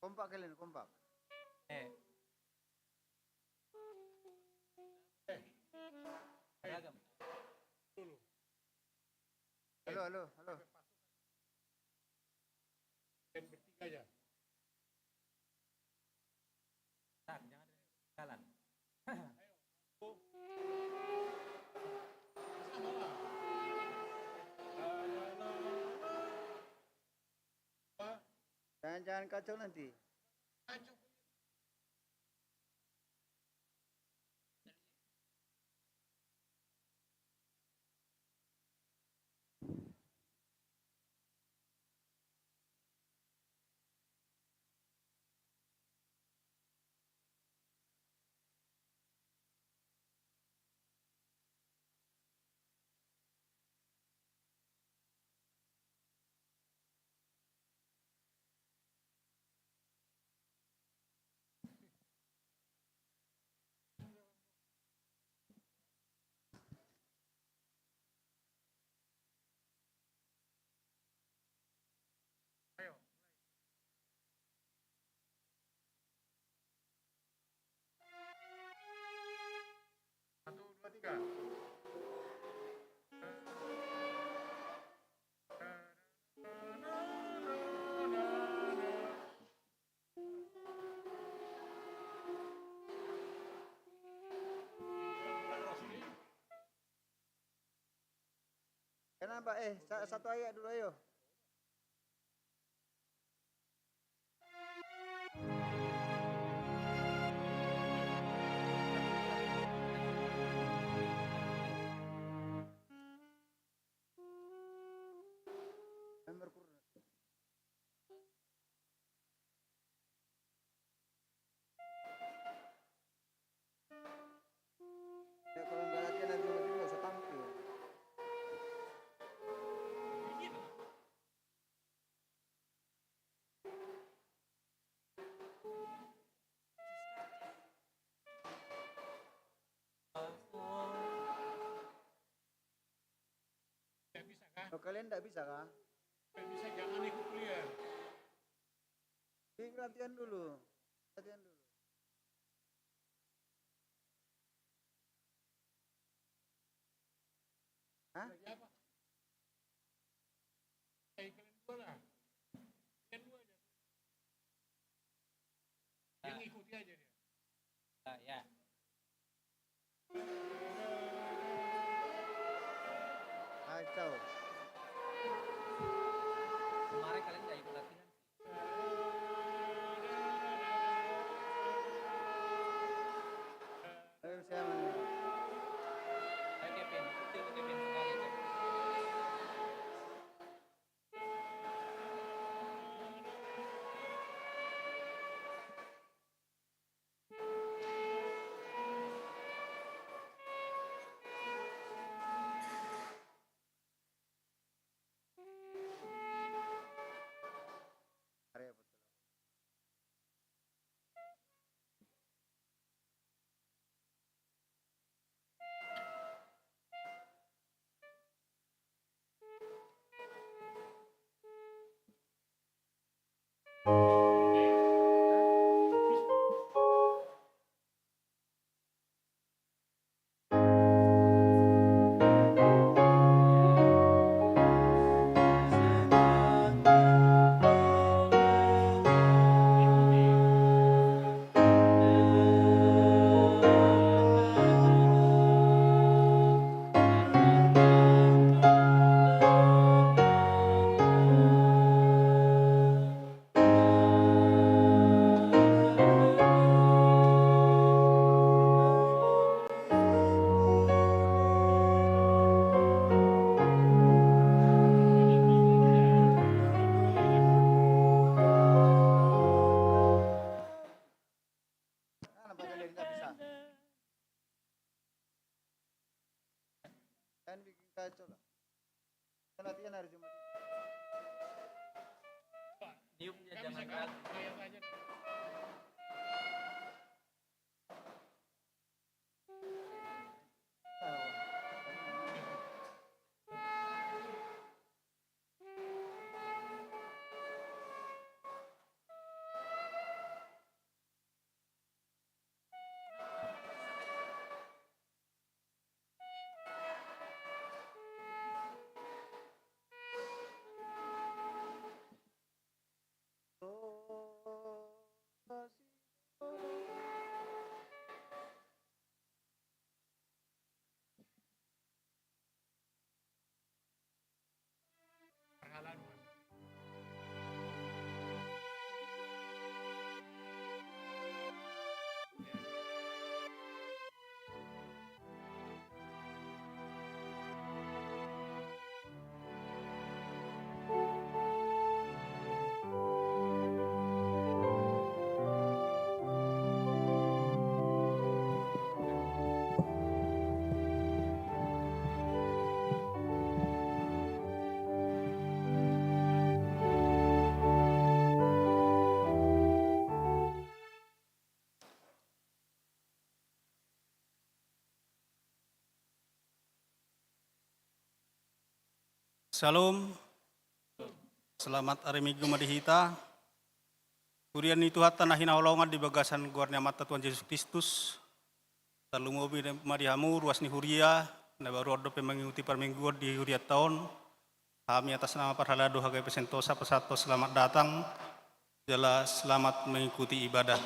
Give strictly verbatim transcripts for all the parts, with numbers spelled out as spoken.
Kompak kalian, kompak. Eh. Beragam. Halo, halo, halo. Bertiga aja. Tak, jangan jalan. Jangan-jangan kacau nanti. Satu, dua, tiga. Kenapa? Eh, sa-, satu ayat dulu, ayo. Kalau kalian nggak bisa kah? Nggak bisa, jangan ikut kuliah. Jadi latihan dulu. Latihan dulu. Hah? Lagi apa? Eh, kalian dua lah. Kalian dua aja. Dia ngikuti aja dia. Ah, ya. Kacau. Kemarin kalian nggak ikut latihan? Ayo, siapa nih? Ayo, Kevin. Kecil, Kevin, sekali, Kevin. Kan bikin kacau lah. Kan latihan hari Jumat. Niupnya jangan kali. Syalom. Selamat ari Minggu ma di hita. Huria ni Tuhanta na hinaholongan di bagasan goar ni Amanta Tuhan Jesus Kristus. Tarlumobi ma di hamu ruas ni huria na baru on dope mangihuti parmingguon di hurianta on. Hami atas nama parhalado H K P Sentosa pasahathon selamat datang jala selamat mengikuti ibadah.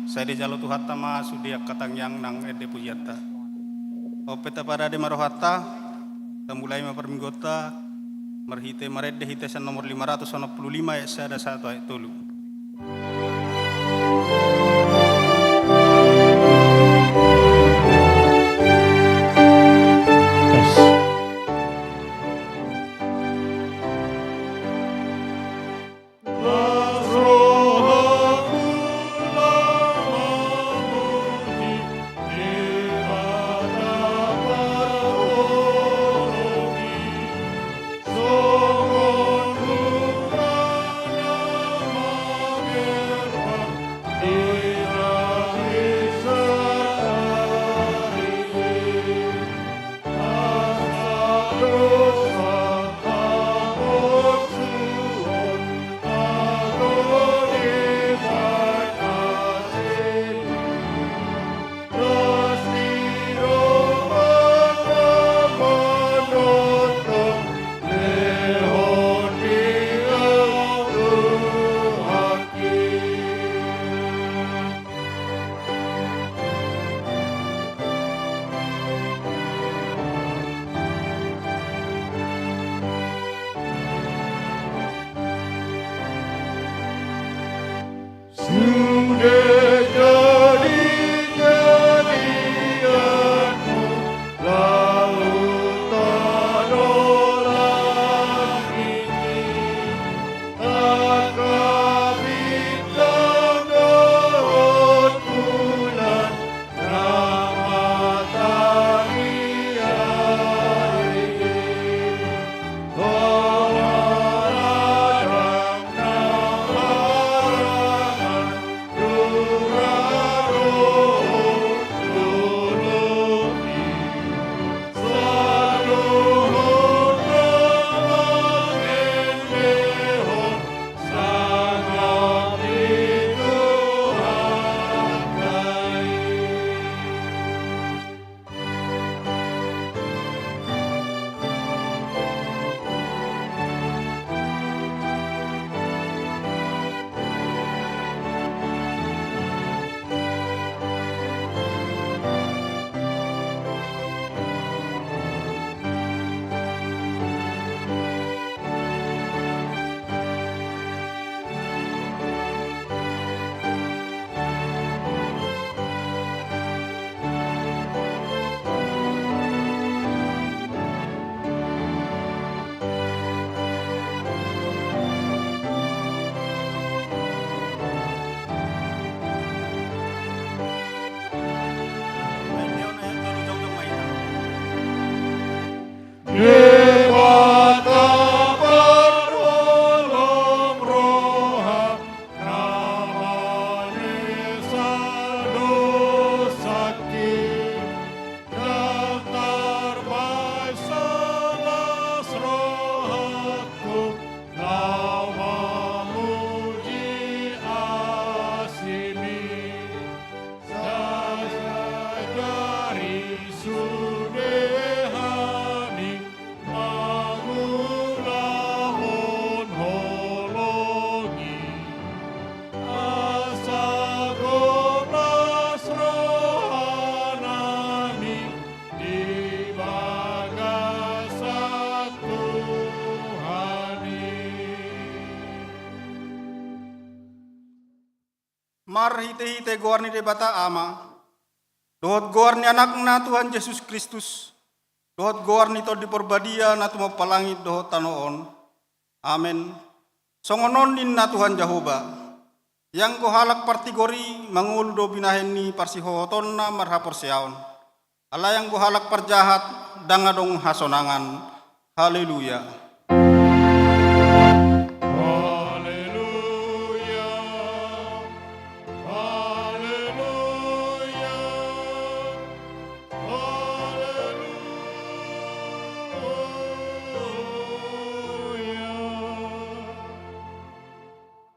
Sai dijalo Tuhanta ma sude angka tangiang nang ende pujianta. On pe taparade ma rohanta, tamulai ma parmingguonta marhite marende hita sian nomor lima ratus onom pulu lima ayat sada sahat tu ayat tolu. Sude jadi-jadianmu lalu tadolangini, angka bintang dohot bulan na matangiang i. Debata parholom roha, na manesa dosangki, ndang tarbahen las rohangku laho mamuji asimi. Sai ajari sude hami mangulahon holong i, asa gomlas rohanami di bagasan Tuhan i. Marhitehite goar ni Debata Ama, dohot goar ni Anakna Tuhan Jesus Kristus, dohot goar ni Tondi Parbadia na tumompa langit dohot tano on. Amen. Songon on ninna Tuhan Jahowa: Ianggo halak partigor i mangolu do binahen ni parsihohotonna marhaporseaon. Alai anggo halak parjahat, ndang adong hasonangan. Haleluya. Haleluya. Haleluya. Haleluya.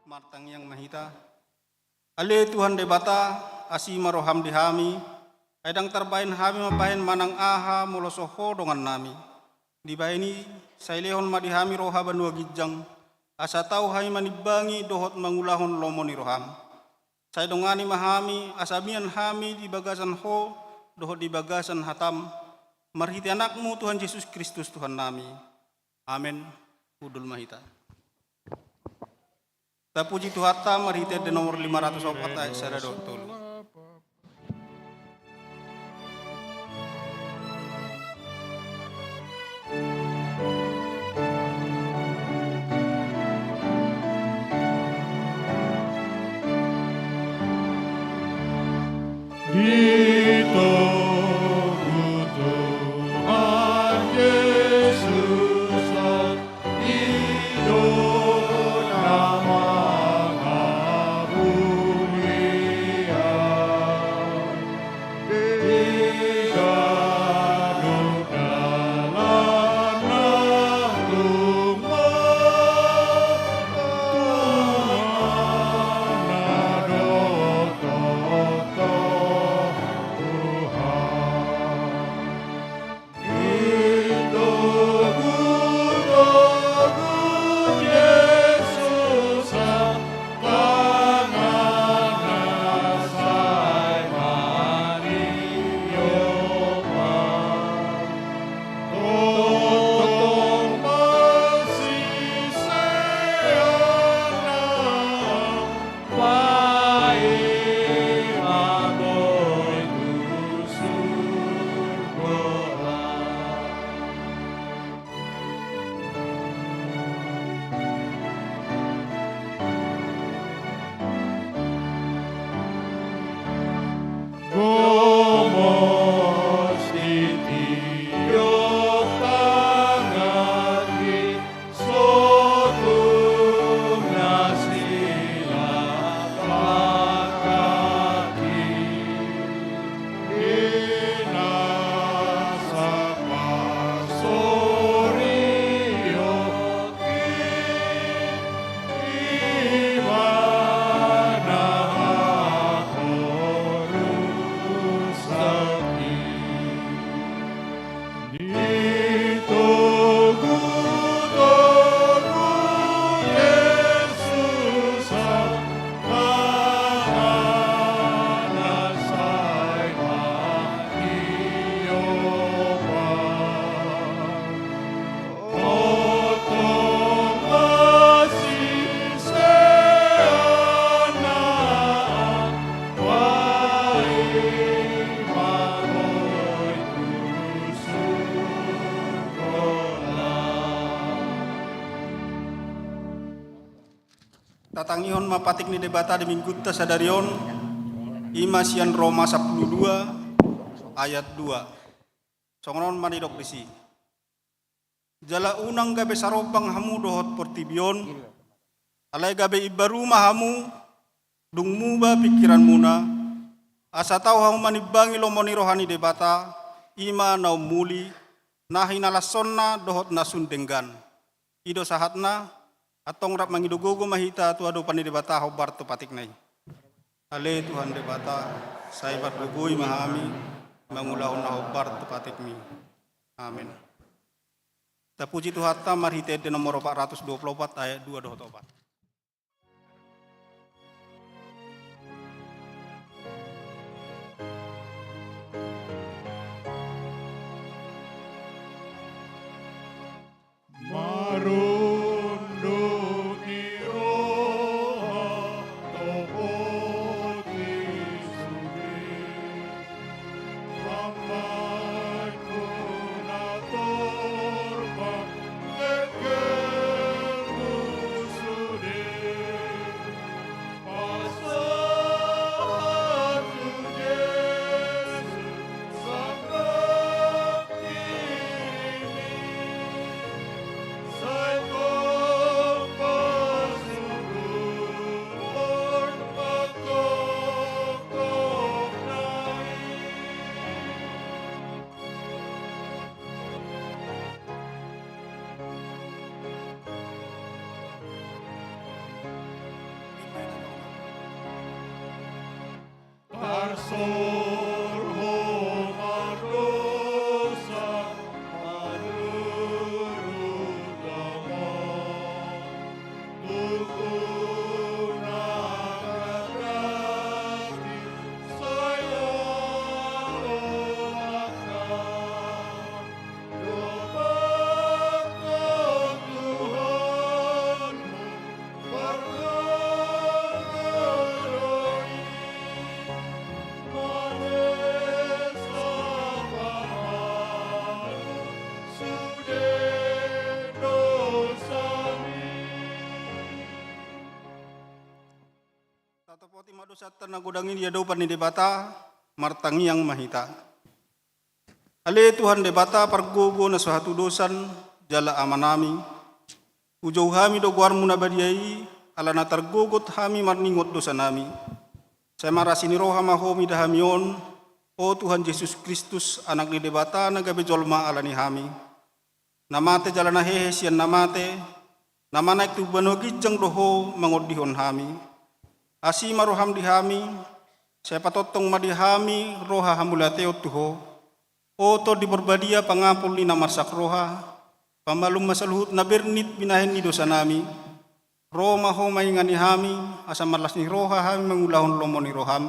Martangiang ma hita. Ale Tuhan Debata, asi ma roham di hami, ai ndang tarbahen hami mambahen manang aha molo so Ho dongannami. Dibahen i, sai lehon ma di hami roha banua ginjang, asa tau hami manimbangi dohot mangulahon lomo ni roham. Sai dongani ma hami, asa mian hami di bagasan Ho dohot di bagasan hatam, marhite Anakmu Tuhan Jesus Kristus Tuhannami. Amen. Hundul ma hita. Tapuji Tuhanta marhite ende nomor lima ratus opat ayat sada dohot tolu. Di togu Tuhan Jesus, i do na mangabulihon. Di ganup dalan na tumompa, Tuhan na dohot toto. Tatangihon ma patik ni Debata di minggunta sadari on, i ma sian Roma sampulu dua ayat dua. Songon on ma didok disi: Jala unang gabe sarombang hamu dohot portibi on, alai gabe imbaru ma hamu, dung muba pingkiranmuna, asa tau hamu manimbangi lomo ni roha ni Debata, i ma na ummuli, na hinalashonna dohot na sun denggan. I do sahatna. Antong rap mangido gogo ma hita tu adopan ni Debata hombar tu patikna i. Ale Tuhan Debata, sai pargogoi ma hami mangulahon na hombar tu patikmi. Amen. Tapuji Tuhanta marhite ende nomor opat ratus dua pulu opat ayat dua dohot opat. Marunduk ni roha topoti sude. Tatopoti ma dosanta na godang i di adopan ni Debata, martangiang ma hita. Ale Tuhan Debata pargogo na so hatudosan, jala Amanami, hujou hami do goarmu na badia i, ala na targogot hami marningot dosanami. Sai marasi ni roha ma Ho mida hami on, o Tuhan Jesus Kristus, Anak ni Debata na gabe jolma ala ni hami, na mate jala na hehe sian na mate, na manaek tu banua ginjang do Ho mangondihon hami. Asi ma roham di hami, sai patongtong ma di hami roha hamauliateon tu Ho. O Tondi Porbadia, pangapul ni na marsak roha, pamalum ma saluhut na bernit binahen ni dosanami. Ro ma Ho maingani hami, asa marlas ni roha hami mangulahon lomo ni roham.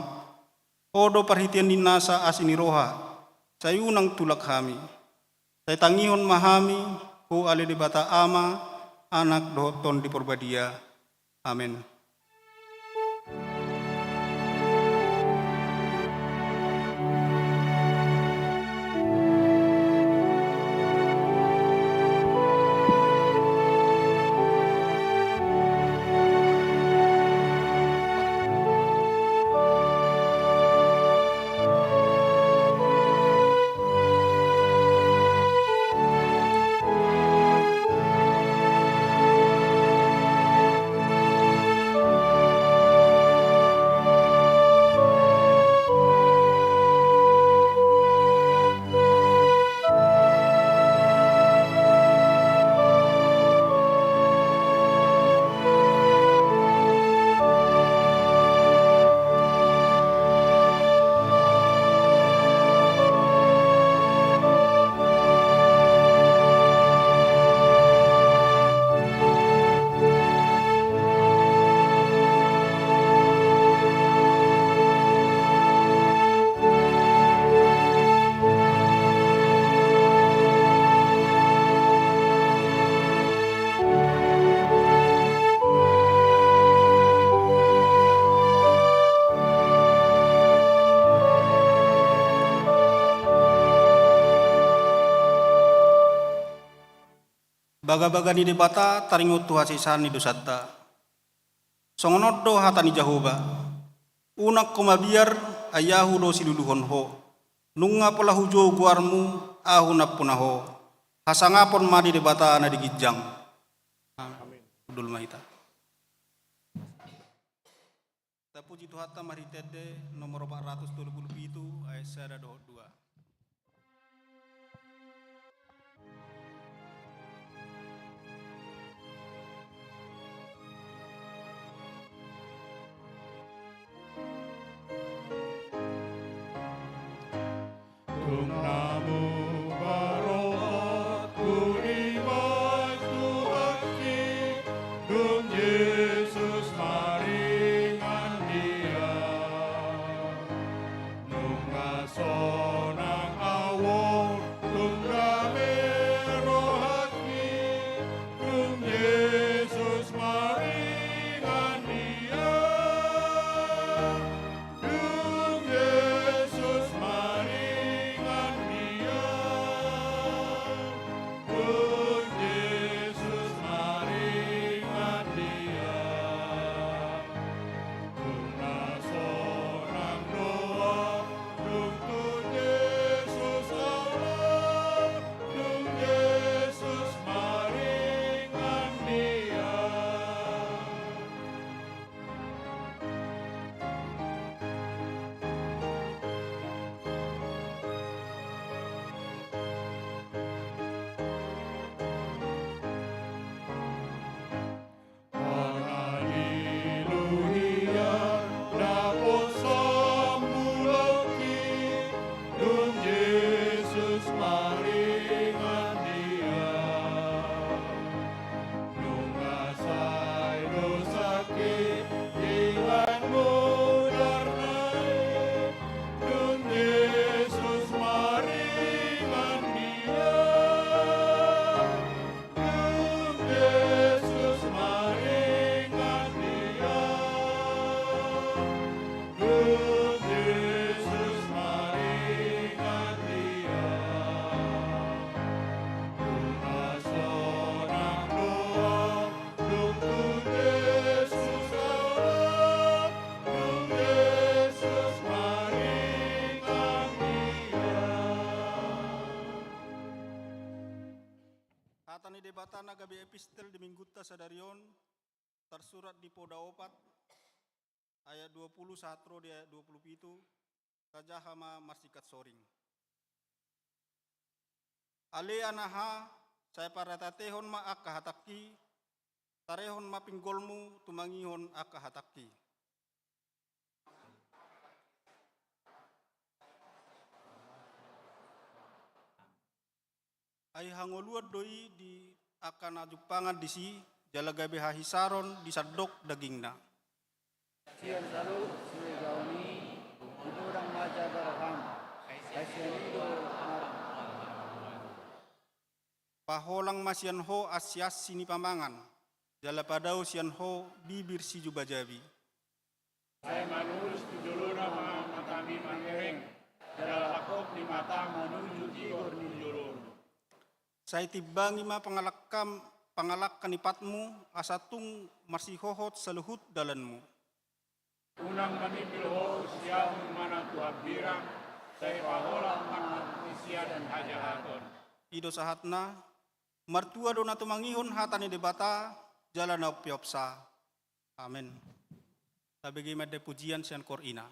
Ho do parhitean ni nasa asi ni roha, sai unang tulak hami. Sai tangihon ma hami, Ho ale Debata Ama, Anak dohot Tondi Porbadia. Amen. Bagabaga ni Debata taringot tu hasesaan ni dosanta. Songon on do hata ni Jahowa: Unang ho mabiar, ai ahu do siluluhon ho. Nunga pola hujou goarmu, ahu nampuna ho. Hasangapon ma di Debata na di ginjang. Amin. Hundul ma hita. Tapuji Tuhanta marhite ende nomor opat ratus tolu pulu pitu, ayat sada dohot dua. Tung na muba rohangku di bagasan Tuhanki, dung Jesus maringan di ahu. Nunga sonang ahu, tung dame rohangki, dung Jesus maringan di ahu. Dung Jesus maringan di ahu, dung Jesus maringan di ahu. Tung na sonang do ahu, dung tu Jesus ahu, dung Jesus maringan di ahu. Hona di luhia, dapot sambulonki, dung Jesus maringan di ahu. Nunga sai dosangki, inganan mudarna i, dung Jesus maringan di ahu. Dung Jesus maringan di ahu. Dung Jesus maringan di ahu. Tung na sonang do ahu, dung tu Jesus ahu, dung Jesus maringan di ahu. Hata ni Debata na gabe epistel di Minggunta sadari on, tarsurat di Poda opat, ayat dua pulu sahat ro di ayat dua pulu pitu, tajaha ma marsingkat soring. Ale anaha, sai parhateatehon ma angka hatangki, tarehon ma pinggolmu tumangihon angka hatangki. Ai hangoluan do i di angka na jumpangan disi, jala gabe hahisaron di sandok dagingna. Sian saluhut sigaon i, digodang ma jagar ham, ai sian i do marmual. Paholang ma sian ho ansiansi ni pamangan, jala padao sian ho bibir sijubajabi. Sai manurus tu jolona ma matami mangereng, jala langkok ni matam manuju tigor ni jolona. Sai timbangi ma pangalangkam, pangalangka ni patmu, asa tung marsihohot saluhut dalanmu. Unang manimbil ho siamun manang tu hambirang, sai paholang ma sian hajahaton. I do sahatna. Martua do na tumangihon hata ni Debata, jala na umpeopsa. Amen. Tabege ma ende pujian sian koor ina.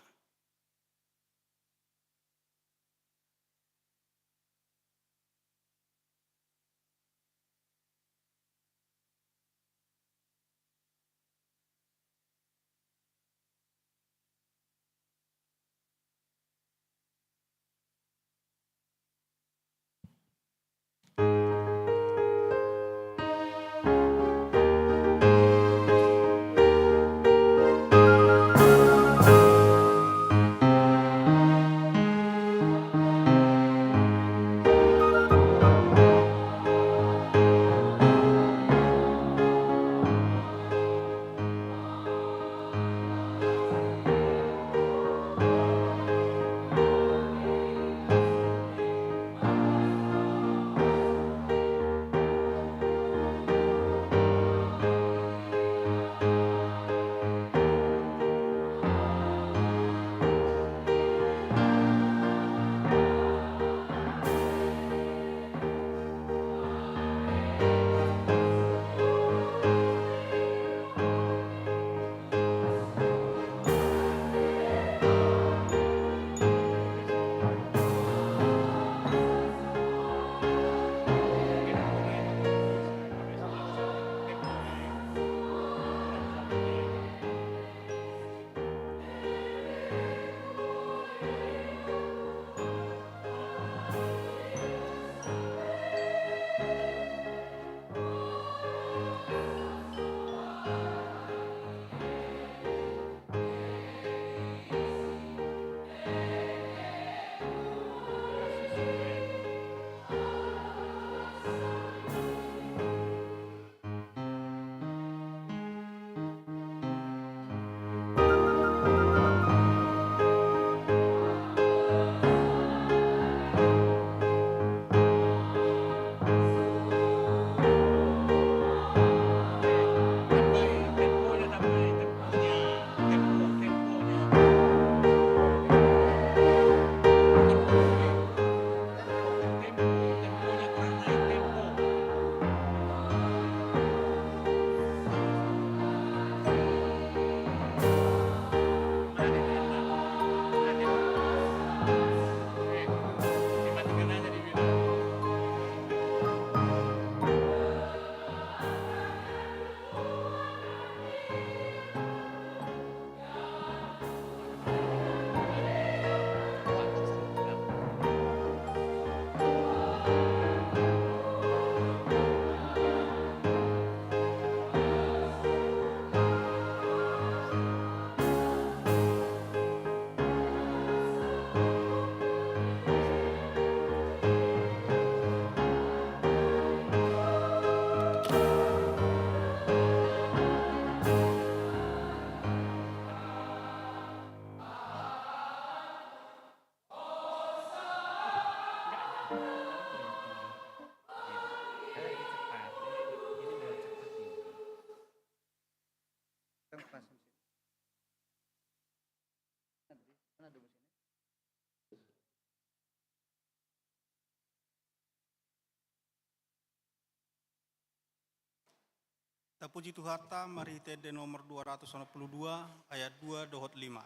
Tapuji Tuhanta marhite ende nomor dua ratus onom pulu dua, ayat dua dohot lima.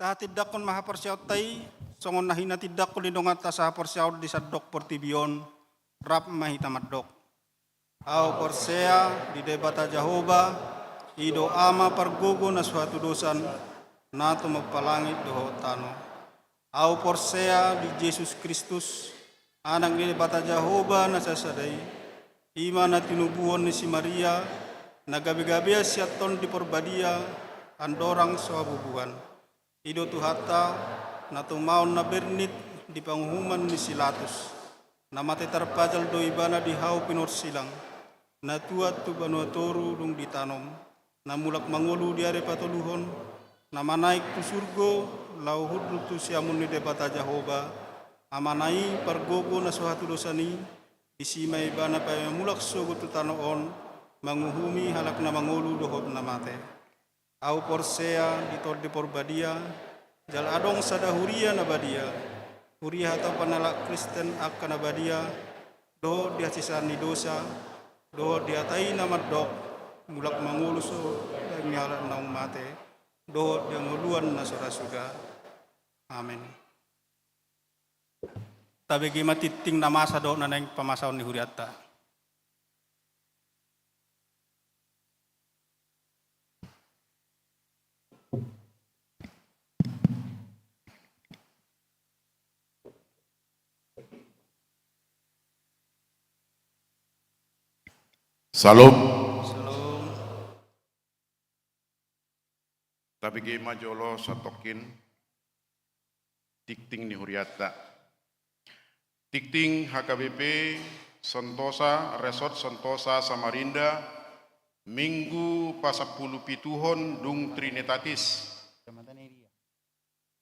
Tahatindangkon ma haporseaonta i, songon na hinatindangkon ni donganta sahaporseaon di sandok portibi on, rap ma hita mandok. Ahu porsea di Debata Jahowa, i do Ama pargogo na so hatudosan, na tumompa langit dohot tano. Ahu porsea di Jesus Kristus, Anak ni Debata Jahowa na sasada i, i ma na tinubuhon ni si Maria, na gabegabean sian Tondi Porbadia, andorang so habubuhan. I do Tuhanta, na tumaon na bernit di panguhuman ni si Latus, na mate tarpajal do Ibana di hau pinorsilang, na tuat tu banua toru dung ditanom, na mulak mangolu di ari patoluhon, na manaek tu surgo, laho hundul tu siamun ni Debata Jahowa, Amana i pargogo na so hatudosan i, disi ma Ibana paima mulak sogot tu tano on, manguhumi halak na mangolu dohot na mate. Ahu porsea di Tondi Porbadia, jala adong sada huria na badia, huria hatopan halak Kristen angka na badia, dohot di hasesaan ni dosa, dohot di hata i na mandok, mulak mangolu so, daging ni halak naung mate, dohot di hangoluan na so ra suda. Amen. Tabege ma tingting na masa dohot na naeng pamasaon ni hurianta. Syalom. Syalom. Tabege ma jolo satongkin tingting ni hurianta. Tingting H K B P Sentosa, Resort Sentosa Samarinda, Minggu pasampulu pituhon dung Trinitatis.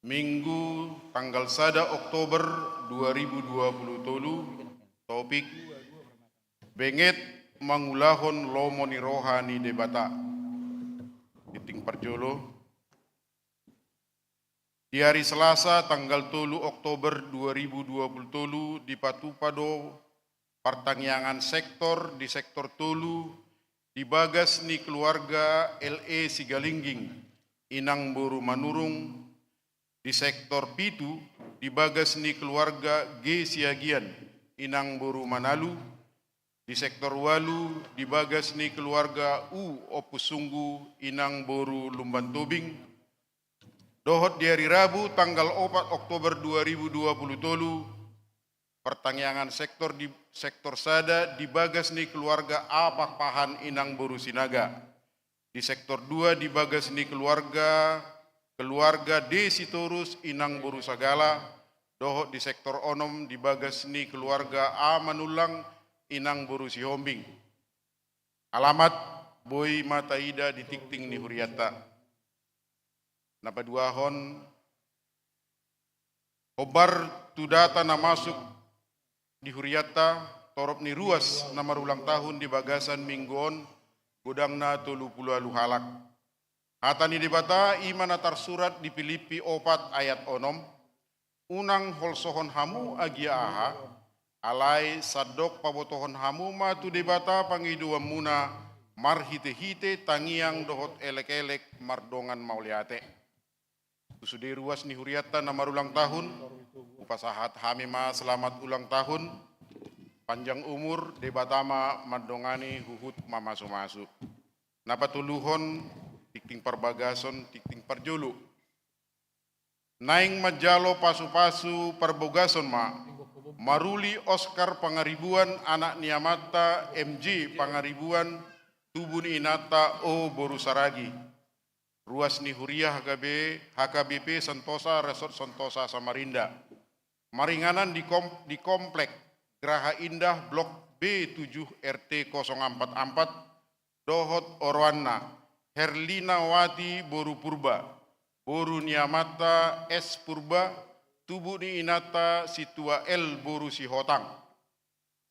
Minggu tanggal sada Oktober dua ribu dua puluh tolu, topik: Benget mangulahon lomo ni roha ni Debata. Tingting parjolo. Di ari Selasa tanggal tolu Oktober dua ribu dua puluh tolu dipatupa do partangiangan sektor di sektor tolu di bagas ni keluarga L E Sigalingging, inang boru Manurung, di sektor pitu, di bagas ni keluarga G Siagian, inang boru Manalu, di sektor ualu di bagas ni keluarga U Ompusunggu, inang boru Lumbantobing, dohot di ari Rabu tanggal opat Oktober dua ribu dua puluh tolu, partangiangan sektor di sektor sada di bagas ni keluarga A Pakpahan, inang boru Sinaga, di sektor dua di bagas ni keluarga keluarga D Sitorus, inang boru Sagala, dohot di sektor onom di bagas ni keluarga A Manullang, inang boru Sihombing. Alamat boi ma taida di tingting ni hurianta. Na paduahon, hombar tu data na masuk di hurianta, torop ni ruas na marulang tahun di bagasan minggu on godangna tolu pulu ualu halak. Hata ni Debata i ma na tarsurat di Pilippi opat ayat onom: Unang holsohon hamu agia aha, alai sandok pabotohon hamu ma tu Debata pangidoanmuna marhitehite tangiang dohot elekelek mardongan mauliate. Tu sude ruas ni hurianta na marulang tahun, hupasahat hami ma selamat ulang tahun, panjang umur, Debata ma mandongani huhut mamasumasu. Na patoluhon, tingting parbagason, tingting parjolo. Naeng manjalo pasupasu parbagason ma, maruli Oskar Pangaribuan, anak ni amanta M J Pangaribuan, tubu ni inanta O boru Saragi. Ruas ni huria H K B, H K B P Sentosa, Resort Sentosa Samarinda. Maringanan di kom-, di Komplek Graha Indah, Blok B tujuh, R T kosong empat empat, dohot oroanna, Herlinawati boru Purba, boru ni amanta S Purba, tubu ni inanta Situa L boru Sihotang.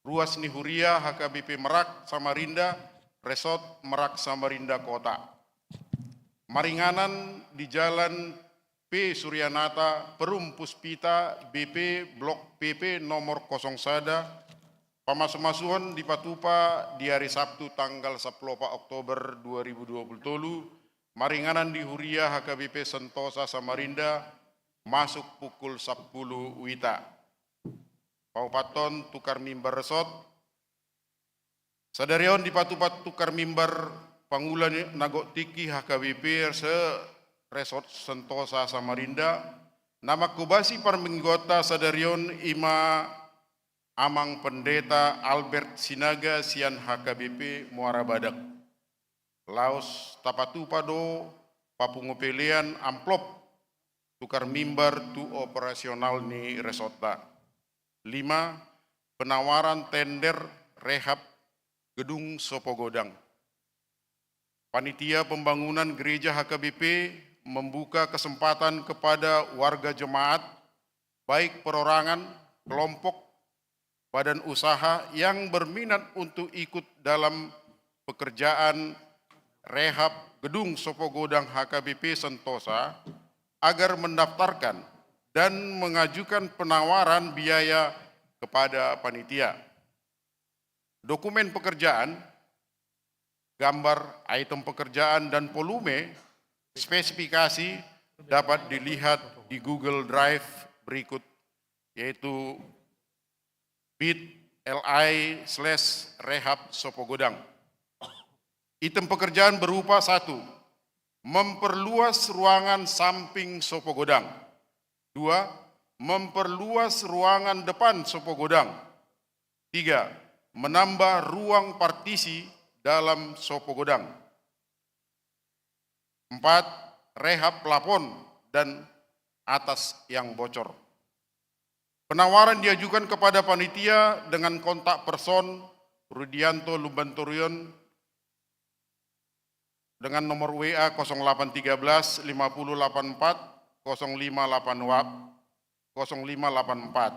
Ruas ni huria H K B P Merak Samarinda, Resort Merak Samarinda Kota. Maringanan di Jalan P Suryanata, Perum Puspita, B P, Blok P P nomor kosong sada, pamasumasuon dipatupa di ari Sabtu tanggal sampulu opat Oktober dua ribu dua puluh tolu, maringanan di huria H K B P Sentosa Samarinda, masuk pukul sampulu wita. Paopathon, tukar mimbar resort. Sadari on dipatupa tukar mimbar pangula ni na gok tingki H K B P se Resort Sentosa Samarinda. Na manghobasi parmingguonta sadari on i ma Amang Pendeta Albert Sinaga sian H K B P Muara Badak. Laos tapatupa do papungu pelean amplop tukar mimbar tu operasional ni resortta. Lima, penawaran tender rehab gedung Sopo Godang. Panitia Pembangunan Gereja H K B P membuka kesempatan kepada warga jemaat, baik perorangan, kelompok, badan usaha yang berminat untuk ikut dalam pekerjaan rehab gedung Sopo Godang H K B P Sentosa agar mendaftarkan dan mengajukan penawaran biaya kepada panitia. Dokumen pekerjaan, gambar, item pekerjaan, dan volume spesifikasi dapat dilihat di Google Drive berikut, yaitu bit.ly slash rehab Sopo Godang. Item pekerjaan berupa: satu, memperluas ruangan samping Sopo Godang. Dua, memperluas ruangan depan Sopo Godang. Tiga, menambah ruang partisi dalam Sopo Godang. Empat, rehab plafon dan atas yang bocor. Penawaran diajukan kepada panitia dengan kontak person Rudianto Lumbantoruyon dengan nomor W A kosong delapan tiga belas lima puluh delapan empat kosong lima delapan wa-, kosong lima delapan empat.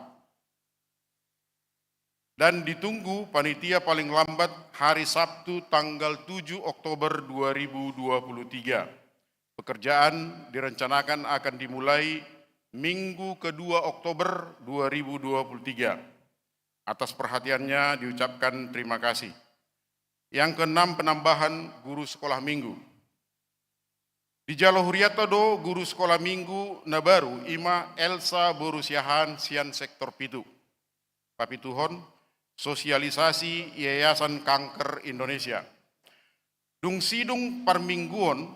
Dan ditunggu panitia paling lambat hari Sabtu tanggal tujuh Oktober dua ribu dua puluh tiga. Pekerjaan direncanakan akan dimulai Minggu kedua Oktober dua ribu dua puluh tiga. Atas perhatiannya diucapkan terima kasih. Yang keenam, penambahan guru sekolah minggu. Dijalo hurianta do guru sekolah minggu na baru, ima Elsa boru Siahaan sian sektor pitu. Papituhon, sosialisasi Yayasan Kanker Indonesia. Dung sidung parmingguon,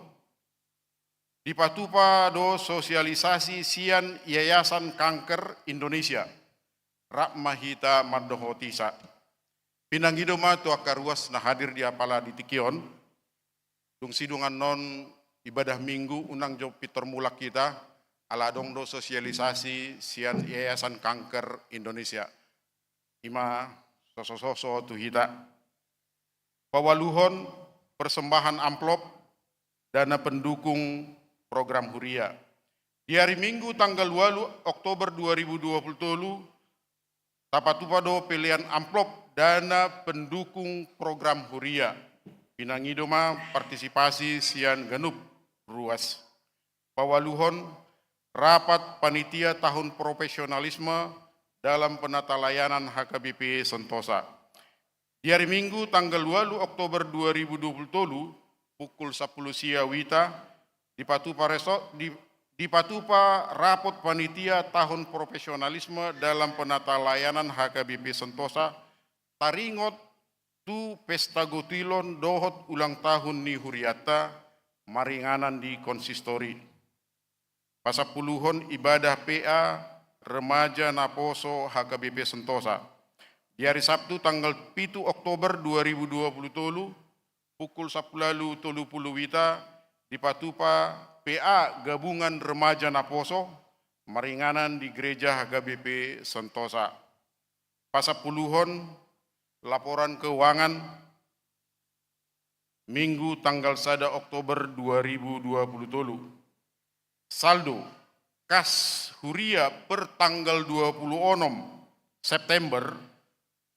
dipatupa do sosialisasi sian Yayasan Kanker Indonesia. Rap ma hita mandohotisa. Pinangido ma tu angka ruas na hadir di apala di tingki on. Dung sidung annon ibadah minggu, unang jo pintor mulak hita, ala adong do sosialisasi sian Yayasan Kanker Indonesia. Ima sosososo tu hita. Paualuhon, persembahan amplop dana pendukung program huria. Di hari Minggu tanggal ualu Oktober dua ribu dua puluh tolu, tapatupa do pelean amplop dana pendukung program huria. Pinangido ma partisipasi sian ganup ruas. Paualuhon, rapat panitia tahun profesionalisme dalam penatalayanan H K B P Sentosa. Di hari Minggu tanggal ualu Oktober dua ribu dua puluh tolu, pukul sampulu sia wita, dipatupa reso-, di-, dipatupa rapot panitia tahun profesionalisme dalam penatalayanan H K B P Sentosa, taringot tu pesta gotilon dohot ulang tahun ni hurianta, maringanan di konsistori. Pasampuluhon, ibadah P A remaja naposo H K B P Sentosa. Di hari Sabtu tanggal pitu Oktober dua ribu dua puluh tolu, pukul sampulu ualu tolu pulu wita, dipatupa P A gabungan remaja naposo, maringanan di gereja H K B P Sentosa. Pasampuluhon, laporan keuangan Minggu tanggal sada Oktober dua ribu dua puluh tolu. Saldo kas huria per tanggal dua puluh onom September,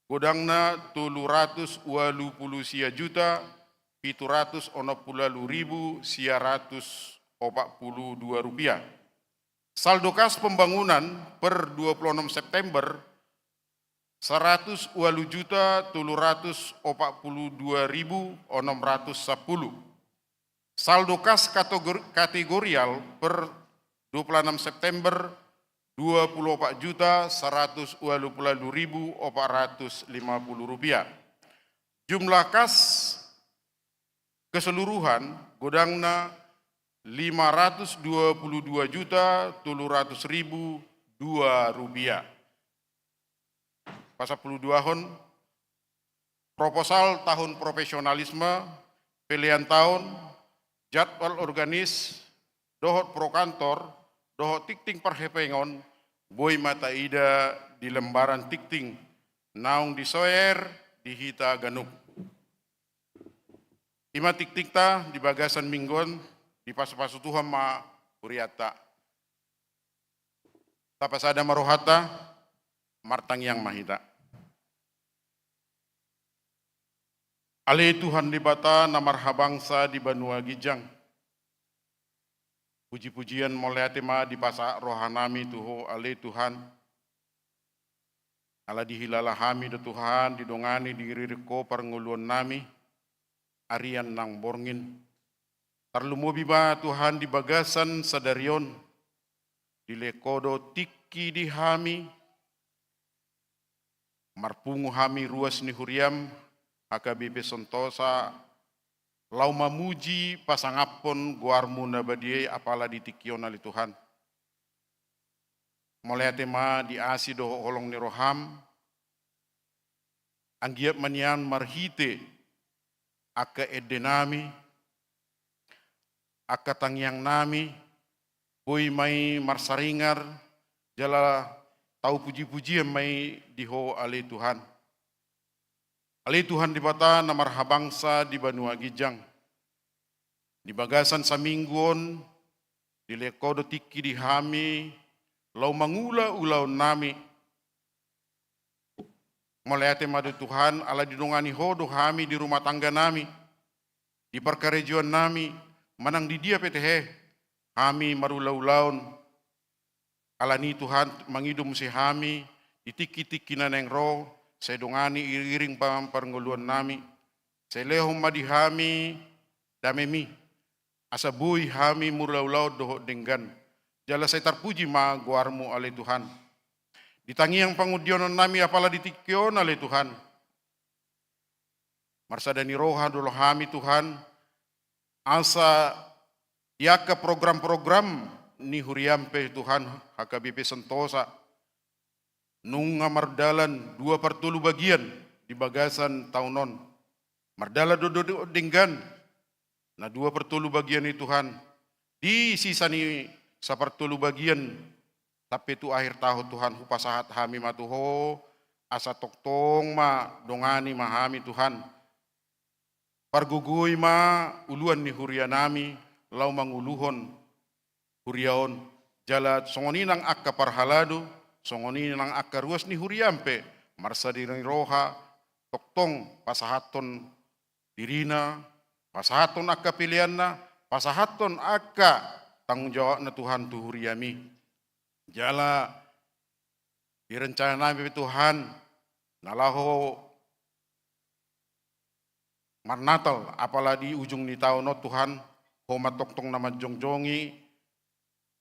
godangna tolu ratus ualu pulu sia juta pitu ratus onom pulu ualu ribu sia ratus opat pulu dua rupiah. Saldo kas pembangunan per dua puluh onom September, saratus ualu juta tolu ratus opat pulu dua ribu onom ratus sampulu. Saldo kas kategor-, kategorial per dua puluh enam September, dua puluh opat juta saratus ualu pulu ualu ribu opat ratus lima pulu rupiah. Jumlah kas keseluruhan godangna lima ratus dua puluh dua juta tolu ratus ribu dua rupiah. Pasampulu duahon, proposal tahun profesionalisme, pelean taon, jadwal organis, dohot pro kantor, dohot tingting parhepengon, boi ma taida di lembaran tingting naung disoer di hita ganup. Ima tingtingta di bagasan minggu on, dipasupasu Tuhan ma hurianta. Tapasada ma rohanta, martangiang ma hita. Ale Tuhan Debata na marhabangsa di banua ginjang. Puji-pujian mauliate ma dipasahat rohanami tu Ho ale Tuhan. Ala dihilala hami do Tuhan, didongani, diiring Ho parngoluonnami, arian nang borngin. Tarlumobi ma Tuhan di bagasan sadari on, dilehon Ho do tingki di hami, marpungu hami ruas ni huriam, H K B P Sentosa, laho mamuji pasangaphon goarmu na badia i apala di tingki on ale Tuhan. Mauliate ma di asi dohot holong ni roham, anggiat ma nian marhite angka endenami, angka tangiangnami, boi ma i marsaringar, jala tau puji-pujian ma i di Ho ale Tuhan. Ale Tuhan Debata na marhabangsa di banua ginjang. Di bagasan saminggu on, dilehon Ho do tingki di hami, laho mangula ulaonnami. Mauliate ma do Tuhan, ala didongani Ho do hami di rumah tangganami, di parkarejoannami, manang di dia pe tahe, hami marula ulaon. Alani Tuhan, mangido muse hami, di tingki-tingki na naeng ro, sai dongani iring-iring pa-, parngoluonnami, sai lehon ma di hami damemi, asa boi hami mangula ulaon dohot denggan. Jala sai tarpuji ma goarmu ale Tuhan. Di tangiang pangondionon nami apala di tingki on ale Tuhan, marsada ni roha do hami Tuhan, asa di angka program-program ni huriam pe Tuhan, H K B P Sentosa, nunga mardalan dua partolu bagian di bagasan taon on. Mardalan do, do, do denggan, na dua partolu bagian i Tuhan, di sisa ni sapartolu bagian sampe tu akhir taon Tuhan, hupasahat hami ma tu Ho, asa tongtong ma dongani ma hami Tuhan. Pargogoi ma uluan ni huria nami, laho manguluhon huria on. Jala songon i nang angka parhalado, songon i nang angka ruas ni huriam pe, marsada ni roha, tongtong pasahathon dirina, pasahathon angka peleanna, pasahathon angka tanggung jawabna Tuhan tu huriami. Jala di rencana nami pe Tuhan, na laho marnatal, apala di ujung ni taon on Tuhan, Ho ma tongtong na manjongjongi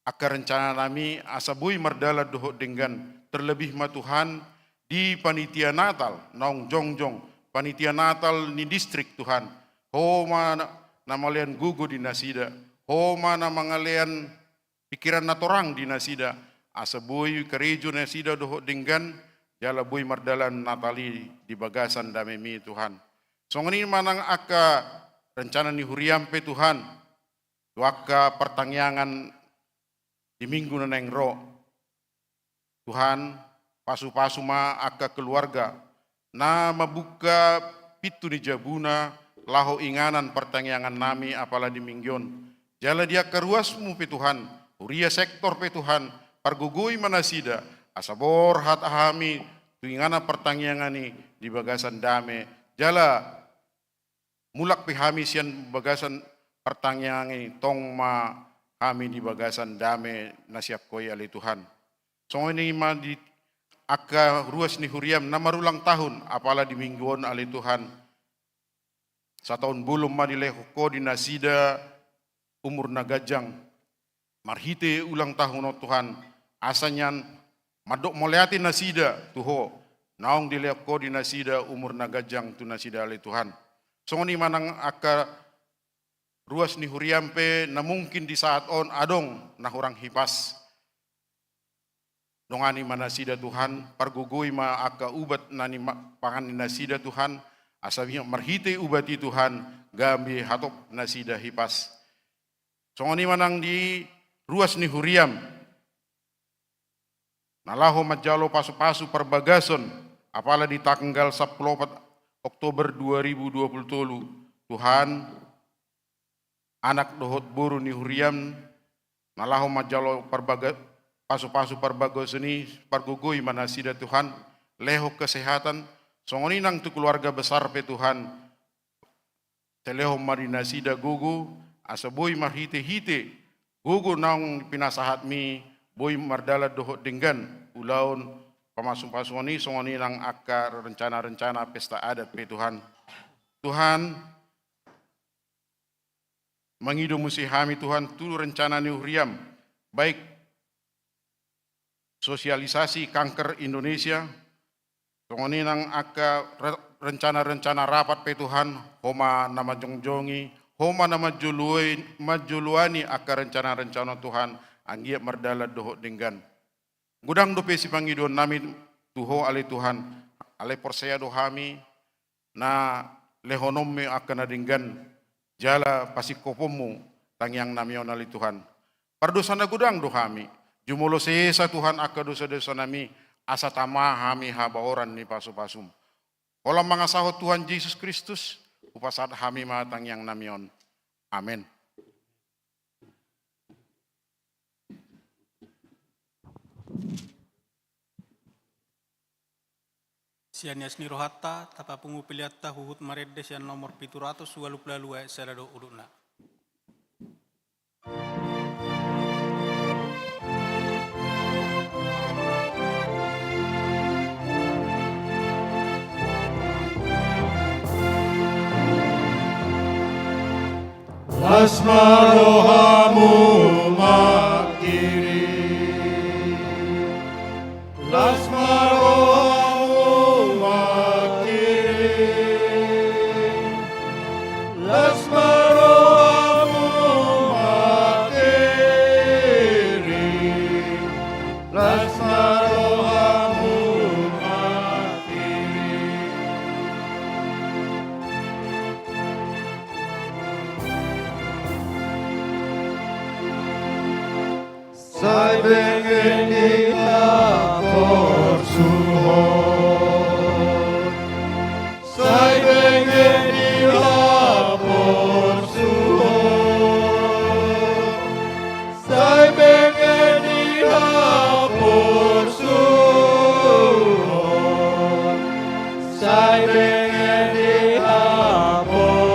angka rencana nami asa boi mardalan dohot denggan, terlebih ma Tuhan di panitia Natal naung jongjong, panitia Natal ni distrik Tuhan. Ho ma na, na malean gogo di nasida, Ho ma na mangalean pikiran na torang di nasida, asa boi karejo nasida dohot denggan, jala boi mardalan Natal i di bagasan damemi Tuhan. Songon i ma nang angka rencana ni huriam pe Tuhan, tu angka partangiangan di minggu na naeng ro. Tuhan, pasupasu ma angka keluarga na mambuka pintu ni jabuna laho inganan partangiangan nami apala di minggu on. Jala di angka ruasmu pe Tuhan, huria sektor pe Tuhan, pargogoi ma nasida, asa borhat hami tu inganan partangiangan i di bagasan dame. Jala mulak pe hami sian bagasan partangiangan i, tong ma hami di bagasan dame na sian Ho i ale Tuhan. Songon i ma di angka ruas ni huriam na marulang tahun, apala di minggu on ale Tuhan. Sataon bolon ma dilehon Ho di nasida umur na ganjang. Marhite ulang tahun on Tuhan, asa nian mandok mauliate nasida tu Ho, naung dilehon Ho di nasida umur na ganjang tu nasida ale Tuhan. Songon i ma nang angka ruas ni huriam pe na mungkin di saat on adong na hurang hipas. Dongani ma nasida Tuhan, pargogoi ma angka ubat na ni ma-, pangan ni nasida Tuhan, asa bi-, marhite ubat i Tuhan, gabe hatop nasida hipas. Songon i ma nang di ruas ni huriam. Na laho manjalo pasupasu parbagason, apala di tanggal sampulu opat Oktober dua ribu dua puluh tolu, Tuhan, anak dohot boru ni huriam, na laho manjalo parbaga-, pasupasu parbagason i, pargogoi ma nasida Tuhan, lehon kesehatan, songon i nang tu keluarga besar pe Tuhan, sai lehon ma di nasida gogo, asa boi marhite-hite gogo naung pinasahatmi, boi mardalan dohot denggan ulaon pamasupasuon i, songon i nang angka rencana-rencana pesta adat pe Tuhan. Tuhan, mangido muse hami Tuhan tu rencana ni huriam, baik sosialisasi kanker Indonesia, songon i nang angka re-, rencana-rencana rapat pe Tuhan, Ho ma na manjongjongi, Ho ma na manjoloi-, manjoloani angka rencana-rencana Tuhan, anggiat mardalan dohot denggan. Godang dope sipangidoan nami tu Ho ale Tuhan, alai porsea do hami, na lehononmi angka na denggan, jala pasingkoponmu tangiang nami on ale Tuhan. Pardosa na godang do hami, jumolo sesa Tuhan angka dosa-dosa nami, asa tama hami habaoran ni pasupasum. Holan mangasahon Tuhan Jesus Kristus, hupasahat hami ma tangiang nami on. Amen. Sian ias ni rohanta, tapapungu peleanta huhut marende sian nomor pitu ratus ualu pulu ualu ayat sada dohot udutna. Las ma rohamu mangkirim. Las ma rohamu mangkirim. Las ma rohamu mangkirim. Las ma rohamu mangkirim. Sai benget di haporsuhon. Sai benget di haporsuhon. Sai benget di haporsuhon. Sai benget di haporsuhon.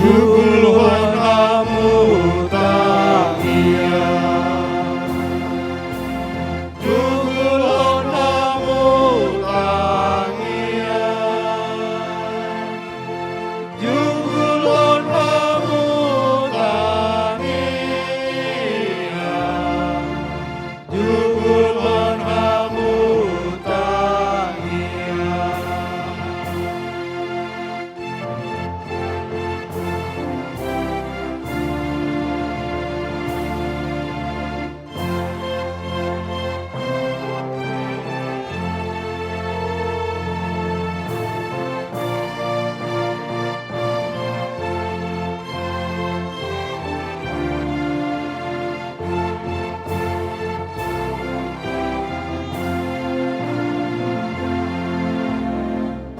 Jugulhon hamu tangiang. Jugulhon hamu tangiang. Jugulhon hamu tangiang. Jugulhon hamu tangiang.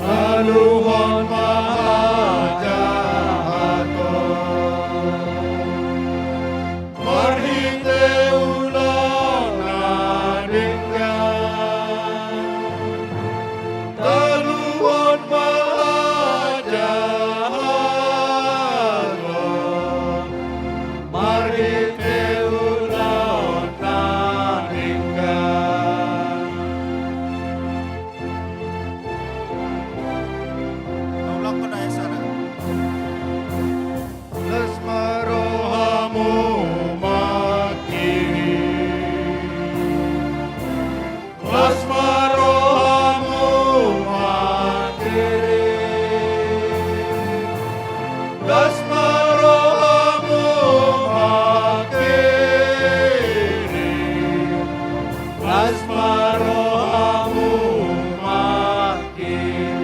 Taluhon ma hajahaton marhite ulaon na denggan. Taluhon ma hajahaton marhite ulaon na denggan. Taulak ma na esa na. Las ma rohamu mangkirim. Las ma rohamu mangkirim. Las ma rohamu mangkirim. Las ma rohamu mangkirim.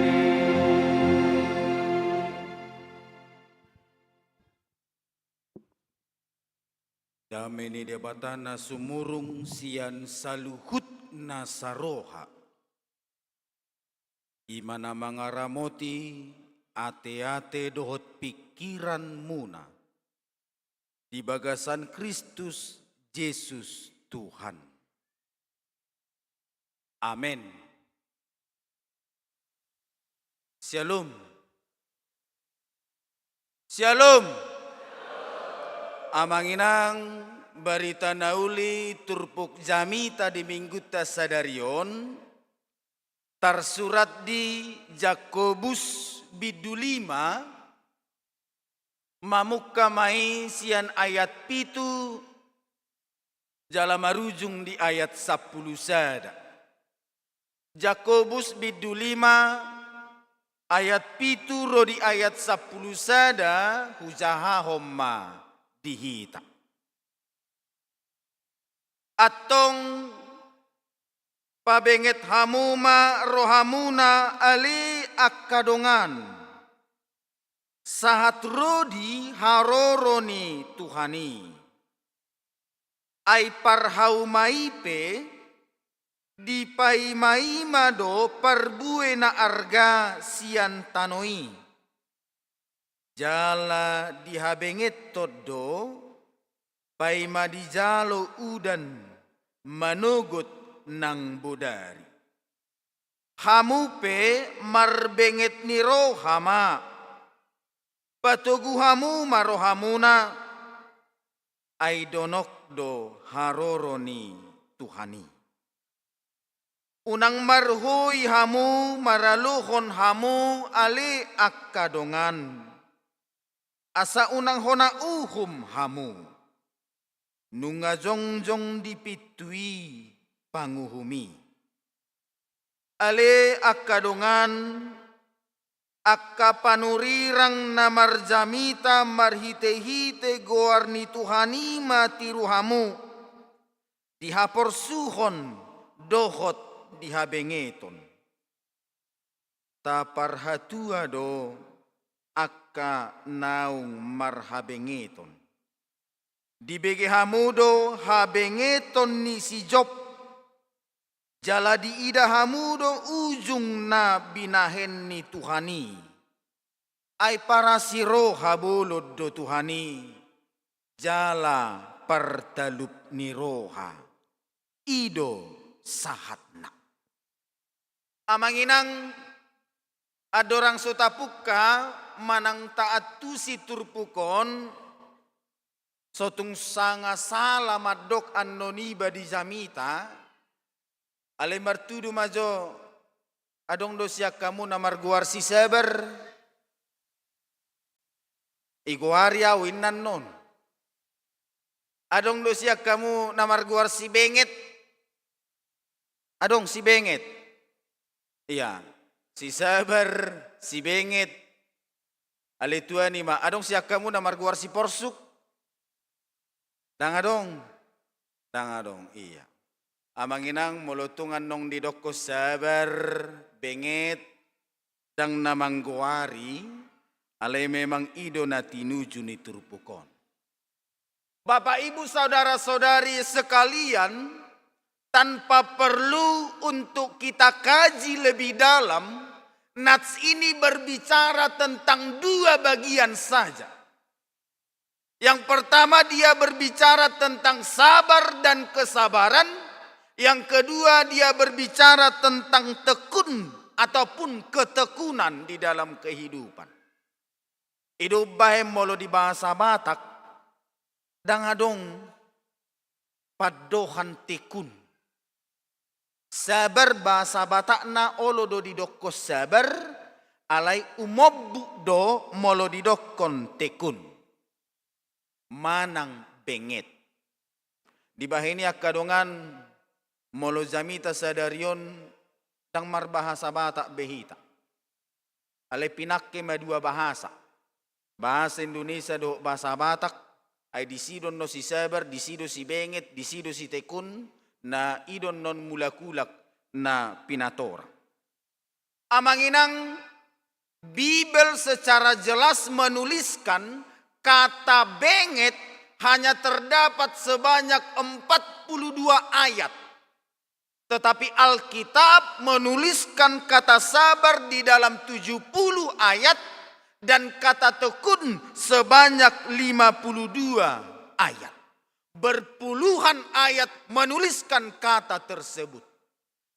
Dame ni Debata na sumurung sian saluhut na saroha, i ma na mangaramoti ateate dohot pingkiranmuna di bagasan Kristus Jesus Tuhan. Amen. Syalom. Syalom. Amang inang, barita na uli turpuk jamita di minggunta sadari on tarsurat di Jakobus bindu lima, mamungka ma i sian ayat pitu jala marujung di ayat sampulu sada. Jakobus bindu lima ayat pitu ro di ayat sampulu sada, hujahahon ma di hita. Antong pabenget hamu ma rohamuna ale angka dongan, sahat ro di haroro ni Tuhan i. Ai parhauma i pe dipaimaima do parbue na arga sian tano i. Jala dihabengethon do, paima dijalo udan manogot nang bodari. Hamu pe marbenget ni roha ma, patogu hamu ma rohamuna, ai donok do haroro ni Tuhan i. Unang marhoi hamu maralohon hamu ale angka dongan, asa unang hona uhum hamu. Nunga jongjong di pintu i panguhum i. Ale angka dongan, angka panurirang na marjamita marhitehite goar ni Tuhan i ma tiru hamu, dihaporsuhon dohot dihabengeton. Taparhatua do angka naung marhabengeton. Dibege hamu do habengeton ni si Job, jala diida hamu do ujung na binahen ni Tuhan i. Ai parasi roha bolon do Tuhan i, jala partalup ni roha. I do sahatna. Amang inang, andorang so tapungka manang taantusi turpuk on, so tung sanga sala mandok annon iba di jamita, alai martudu ma jo, adong do sian hamu na margoar si Sabar? Igoari au inna annon. Adong do sian hamu na margoar si Benget? Adong si Benget. Ia, si Sabar, si Benget. Ale tuani ma, adong sian hamu na margoar si Porsuk? Ndang adong. Ndang adong, ia. Amang inang, molo tung annon didokkon Sabar, Benget, ndang na manggoari, alai memang i do na tinuju ni turpuk on. Bapak, Ibu, saudara-saudari sekalian, tanpa perlu untuk kita kaji lebih dalam, nats ini berbicara tentang dua bagian saja. Yang pertama, dia berbicara tentang sabar dan kesabaran. Yang kedua, dia berbicara tentang tekun ataupun ketekunan di dalam kehidupan. I do umbahen molo di bahasa Batak, ndang adong pandohan tekun. Sabar bahasa Batakna olo do didokkon sabar, alai umombuk do molo didokkon tekun manang benget. Dibahen i angka dongan, molo jamita sadari on ndang marbahasa Batak be hita. Alai pinangke ma dua bahasa. Bahasa Indonesia dohot bahasa Batak, ai disi do annon si Sabar, disi do si Benget, disi do si Tekun, na i do annon mulak-ulak na pinatorang. Amang inang, Bibel secara jelas menuliskan kata benget hanya terdapat sebanyak empat puluh dua ayat. Tetapi Alkitab menuliskan kata sabar di dalam tujuh puluh ayat dan kata tekun sebanyak lima puluh dua ayat. Berpuluhan ayat menuliskan kata tersebut.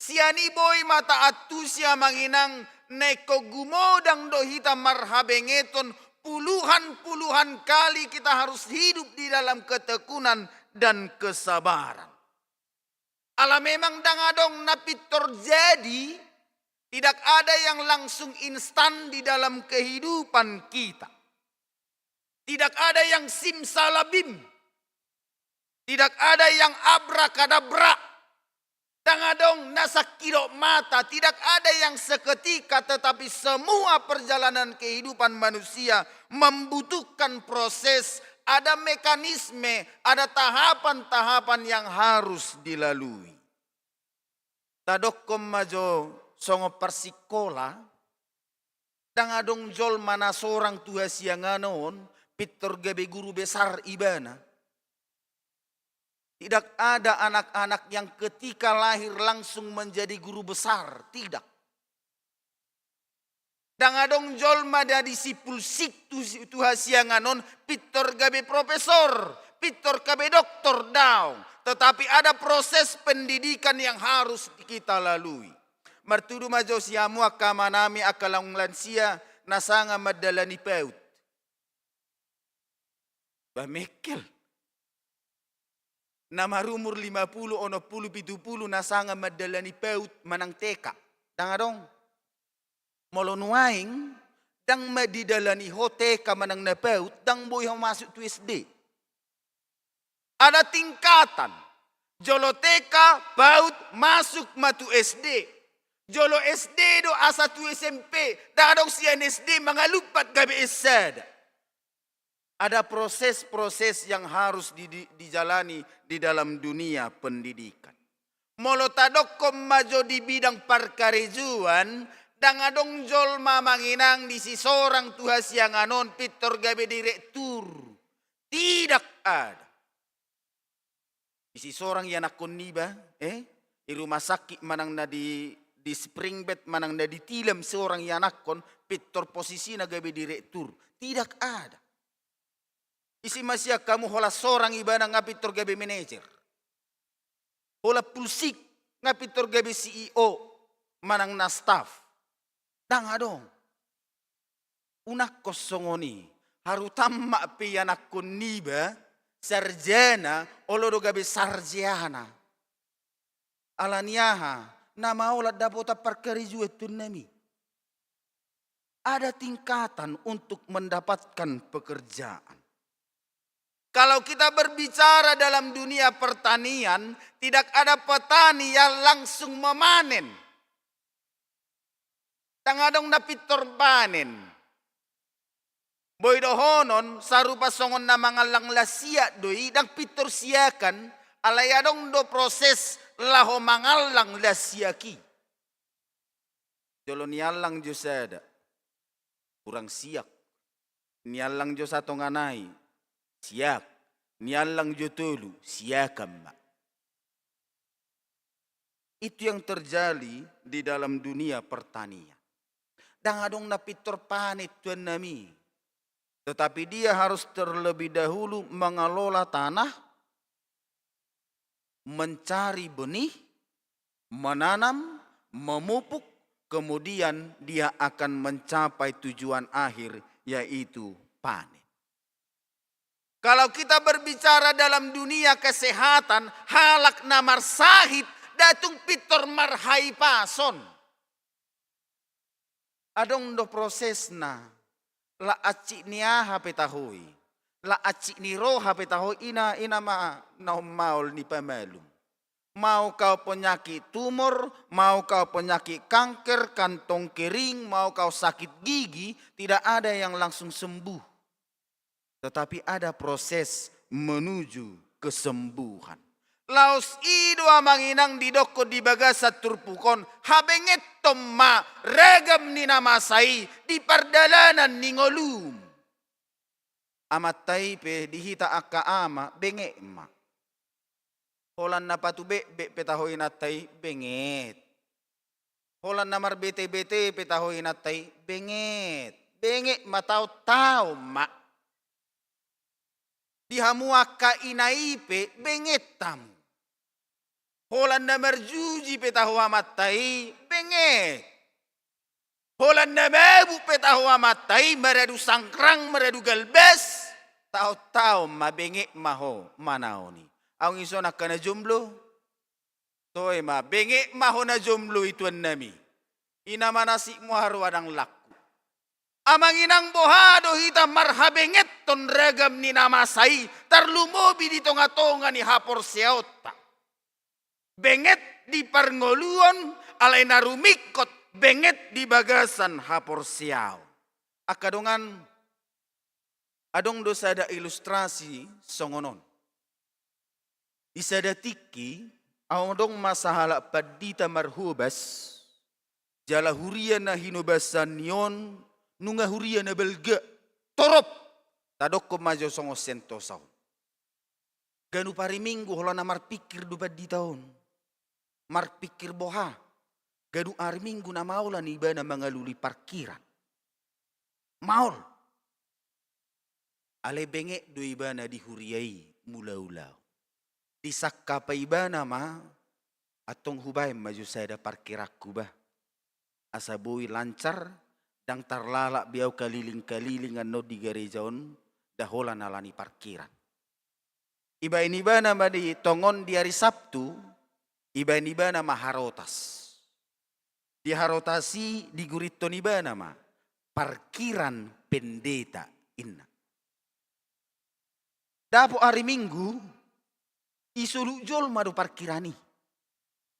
Sian i boi ma taantusi, amang inang, na ingkon gumodang do hita marhabengeton, puluhan-puluhan kali kita harus hidup di dalam ketekunan dan kesabaran. Ala memang ndang adong na pintor jadi, tidak ada yang langsung instan di dalam kehidupan kita. Tidak ada yang simsalabim. Tidak ada yang abrakadabra. Ndang adong na sangkidop mata, tidak ada yang seketika, tetapi semua perjalanan kehidupan manusia membutuhkan proses, ada mekanisme, ada tahapan-tahapan yang harus dilalui. Tadokkon ma jo songon parsikola, ndang adong jolma na sorang tu hasiangan on pintor gabe guru besar ibana. Tidak ada anak-anak yang ketika lahir langsung menjadi guru besar, tidak. Ndang adong jolma na disi pulsik tu, tu hasiangan on pintor gabe profesor, pintor gabe doktor, daong. Tetapi ada proses pendidikan yang harus kita lalui. Martudu ma jo sian hamu angka amanami, angka naung lansia na sanga mandalani paut. Bah, mengkel. Na marumur lima pulu, onom pulu, pitu pulu na sanga mandalani paut manang T K. Ndang adong. Molo nuaeng ndang ma didalani ho T K manang na paut, ndang boi ho masuk tu S D. Ada tingkatan. Jolo T K, paut, masuk ma tu S D. Jolo S D do asa tu S M P, ndang adong sian S D mangalumpat gabe S sada. Ada proses-proses yang harus di, di, dijalani di dalam dunia pendidikan. Molo tadokkon ma jo di bidang parkarejoan, ndang adong jolma, amang inang, disi sorang tu hasiangan on pintor gabe direktur. Tidak ada. Disi sorang ianakkon niba, eh, di rumah sakit manang na di, di Springbed manang na di Tilam sorang ianakkon, pintor posisina gabe direktur. Tidak ada. Ise ma sian hamu holan sorang ibana nga pintor gabe manajer. Holan pulsik nga pintor gabe C E O manang na staff. Ndang adong. Unang songon i, haru tamat pe ianakkon niba sarjana, olo do gabe sarjana. Alani aha? Na maolat dapotan parkarejoan tu nami. Ada tingkatan untuk mendapatkan pekerjaan. Kalau kita berbicara dalam dunia pertanian, tidak ada petani yang langsung memanen. Ndang adong na pintor panen. Boi dohonon, sarupa songon na mangallang lasiak do i, ndang pintor siakan, alai adong do proses laho mangallang lasiak i. Jolo niallang jo sada, hurang siak. Niallang jo satonga nai, siak. Niallang jo tolu, siakan ma. Itu yang terjadi di dalam dunia pertanian. Ndang adong na pintor panen tu nami. Tetapi dia harus terlebih dahulu mengelola tanah, mencari benih, menanam, memupuk, kemudian dia akan mencapai tujuan akhir, yaitu panen. Kalau kita berbicara dalam dunia kesehatan, halak na marsahit ndang tung pintor marhahipason. Adong do prosesna, lak hansit ni aha pe taho i, lak hansit ni roha pe taho i, ina, ina ma na ummaol ni pamalum. Mau kau penyakit tumor, mau kau penyakit kanker, kantong kering, mau kau sakit gigi, tidak ada yang langsung sembuh. Tetapi ada proses menuju kesembuhan. Laos i do, amang inang, didokkon di bagasan turpuk on, habengeton ma ragam ni na masa i di pardalanan ni ngolum. Amanta i pe di hita angka ama benget ma. Holan na patubekbek pe taho inanta i, benget. Holan na marbetebete pe taho inanta i, benget. Benget ma, taontaon ma. Di hamu angka ina i pe benget hamu. Holan na marjuji pe taho amanta i, benget. Holan na mabuk pe taho amanta i, maradu sangkrang, maradu galbas, taontaon ma, benget ma ho manaon i. Aung ison angka na jomblo, toe ma, benget ma ho na jomblo i, tuan nami. Ina ma nasibmu haru, adang langku. Amang inang, boha do hita marhabengeton ragam ni na masa i, tarlumobi di tongatonga ni haporseaonta. Benget di parngoluon, alai na rumingkot benget di bagasan haporseaon. Angka dongan, adong do sada ilustrasi songon on. Di sada tingki, adong ma sahalak pandita marhobas, jala huria na hinobasanni on nunga huria na balga, torop, tadokkon ma jo songon sentosa on. Ganup ari Minggu holan na marpingkir do pandita on. Marpingkir boha? Ganup ari Minggu na maolan ibana mangalului parkiran. Maol. Alai benget do ibana di huria i mulaulaon. Disangkap ibana ma, antong hubaen ma jo sada parkiranhu bah. Asa boi lancar, ndang tarlalap be au kaliling-kaliling annon di gareja on, nda holan alani parkiran. Ibaen ibana ma di tongon di ari Sabtu, ibaen ibana ma harotas. Di harotas i digurithon ibana ma, parkiran pendeta inna. Dapot ari Minggu, isoluk jolma do parkiran i.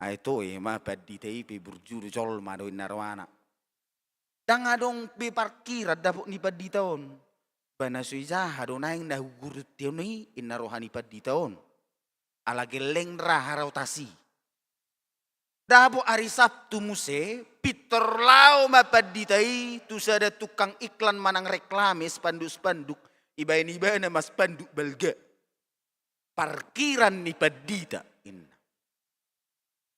Ai toe ma pandita i pe burju do jolma do inna rohana. Ndang adong be parkiran dapot ni pandita on. Ba na so i jaha do naeng na hugurithon i inna roha ni pandita on. Ala gelleng ra harotas i. Dapot ari Sabtu muse, pintor laho ma pandita i tu sada tukang iklan manang reklame spanduk-spanduk, ibaen ibana ma spanduk balga. Parkiran ni pandita, inna.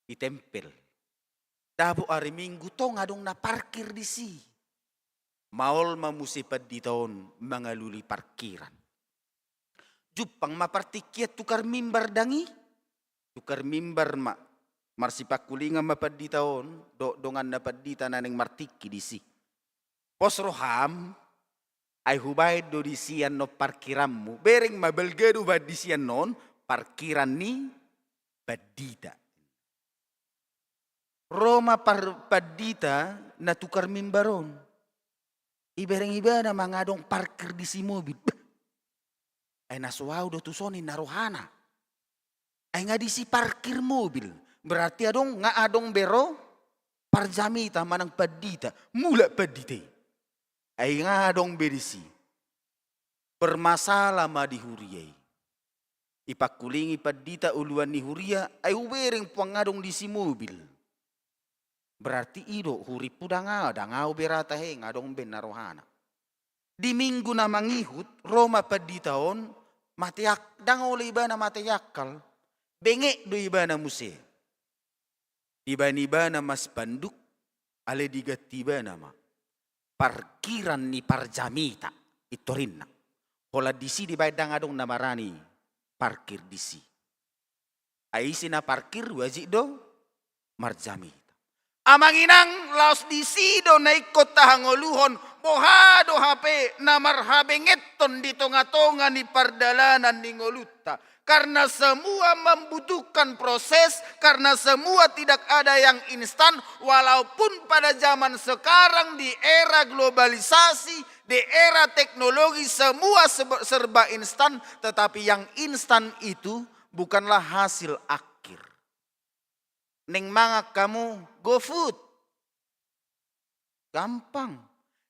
Ditempel. Dapot ari Minggu tong adong na parkir disi. Maol ma muse pandita on mangalului parkiran. Jumpang ma partingkian tukar mimbar dang i. Tukar mimbar ma. Marsipangkulingan ma pandita on dohot donganna pandita na naeng martingki disi. Pos roham, ai hubaen do disi annon parkiranmu. Bereng ma balga do baen disi annon parkiran ni pandita. Ro ma par-, pandita na tukar mimbar on. Ibereng ibana ma nga adong parkir disi mobil. Bah. Ai na so au do tuson inna rohana. Ai nga disi parkir mobil. Berarti adong, nga adong be ro parjamita manang pandita. Mulak pandita i. Ai nga adong be disi. Bermasalah ma di huria i. Ipangkulingi pandita uluan ni huria, ai hubereng puang adong disi mobil. Berarti i do hurimpu dang a-, dang au be ra tahe nga adong be inna rohana. Di minggu na mangihut, ro ma pandita on, mate ak-, dang olo ibana mate akal. Benget do ibana muse. Dibaen ibana ma spanduk, alai diganti ibana ma parkiran ni parjamita, i torinna. Holan disi dibaen dang adong na marani parkir disi. Ai ise na parkir wajib do marjamita. Amang inang, laos disi do na ingkon tahangoluhon, boha do hape na marhabengeton di tonga-tonga ni pardalanan ni ngolunta. Karena semua membutuhkan proses, karena semua tidak ada yang instan, walaupun pada zaman sekarang di era globalisasi, di era teknologi, semua sebe-, serba instan, tetapi yang instan itu bukanlah hasil akhir. Neng mangan hamu, GoFood. Gampang.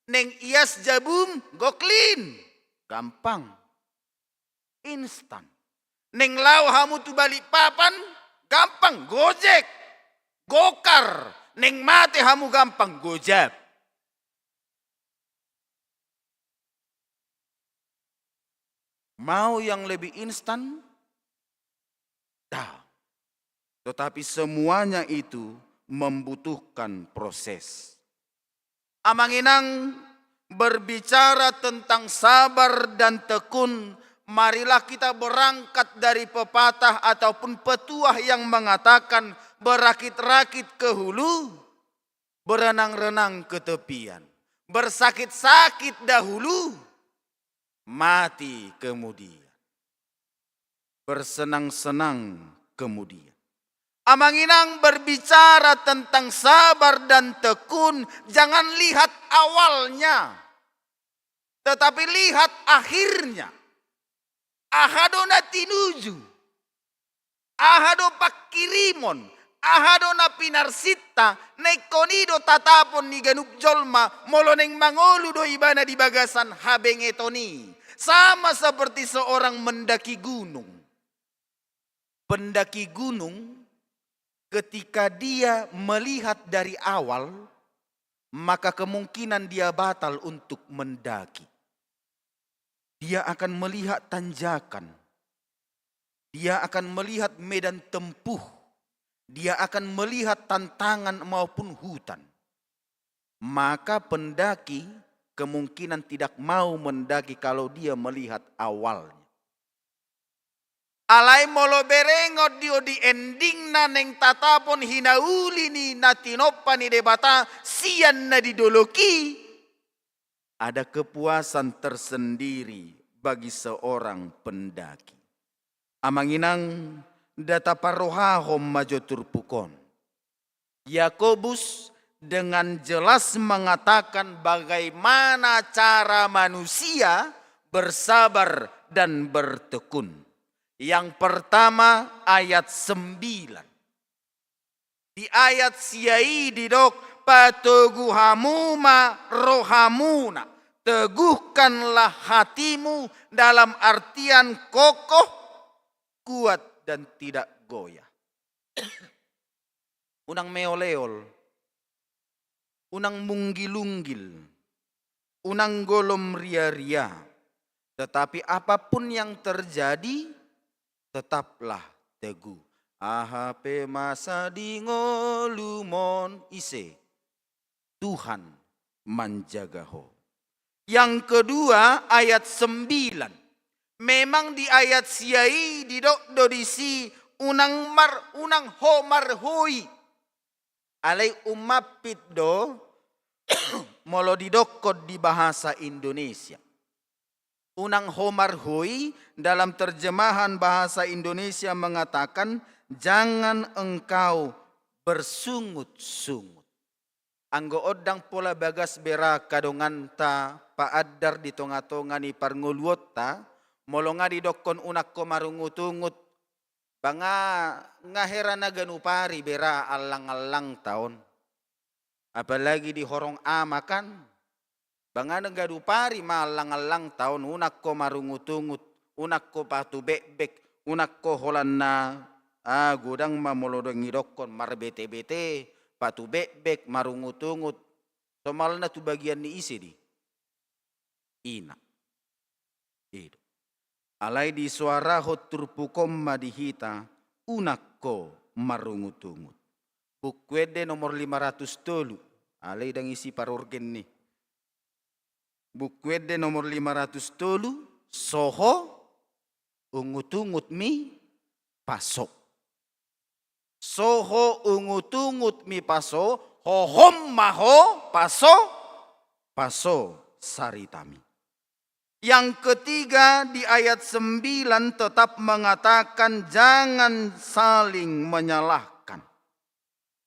Neng ias jabum, GoClean. Gampang. Instan. Neng laho hamu tu Balikpapan, gampang, Gojek. Gokar. Neng mate hamu gampang, Gojab. Mau yang lebih instan? Dah. Tetapi semuanya itu membutuhkan proses. Amang inang, berbicara tentang sabar dan tekun, marilah kita berangkat dari pepatah ataupun petuah yang mengatakan, "Berakit-rakit ke hulu, berenang-renang ke tepian, bersakit-sakit dahulu, mati kemudian, bersenang-senang kemudian." Amang inang, berbicara tentang sabar dan tekun, jangan lihat awalnya, tetapi lihat akhirnya. Aha do na tinuju? Aha do pangkirimon? Aha do na pinarsinta? Na ingkon i do tatapon ni ganup jolma, molo naeng mangolu do ibana di bagasan habengeton i. Sama seperti seorang mendaki gunung. Pendaki gunung, ketika dia melihat dari awal, maka kemungkinan dia batal untuk mendaki. Dia akan melihat tanjakan. Dia akan melihat medan tempuh. Dia akan melihat tantangan maupun hutan. Maka pendaki kemungkinan tidak mau mendaki kalau dia melihat awalnya. Alai molo berengon do di endingna naeng tatapon hinauli ni na tinompa ni Debata sian na di dolok i, ada kepuasan tersendiri bagi seorang pendaki. Amang inang, nda taparrohahon ma jo turpuk on. Yakobus dengan jelas mengatakan bagaimana cara manusia bersabar dan bertekun. Yang pertama, ayat sembilan. Di ayat sia i didok, patogu hamu ma rohamuna, teguhkanlah hatimu, dalam artian kokoh, kuat, dan tidak goyah. Unang meol-eol, unang munggil-unggil, unang golom ria-ria. Tetapi apapun yang terjadi, tetaplah teguh. Aha pe masa di ngolum on, ise? Tuhan manjaga ho. Yang kedua, ayat sembilan. Memang di ayat sia i didok do disi unang mar-, unang ho marhoi. Alai ummampit do molo didokkon di bahasa Indonesia. Unang ho marhoi dalam terjemahan bahasa Indonesia mengatakan, jangan engkau bersungut-sungut. Anggo on ndang pola bagas bera angka donganta paandar di tonga-tonga ni parngoluonta, molo nga didokkon unang ho marungut-ungut, ba nga, nga hera na ganup ari bera allang-allangta on. Apalagi di horong ama kan, ba nga na ganup ari ma allang-allangta on, unang ho marungut-ungut, unang ho patubekbek, unang ho holan na, ah, godang ma molo dung didokkon marbete-bete, patubekbek, marungut-ungut. Somalna tu bagian ni ise di? Ina. I do. Alai disoarahon turpuk on ma di hita, unang ho marungut-ungut. Buku Ende nomor lima ratus tolu, alai ndang isi parorgen ni. Buku Ende nomor lima ratus tolu, so ho ungut-ungut mi paso. So ho ungut-ungut mi paso, hohom ma ho paso, paso saritami. Yang ketiga, di ayat sembilan tetap mengatakan jangan saling menyalahkan.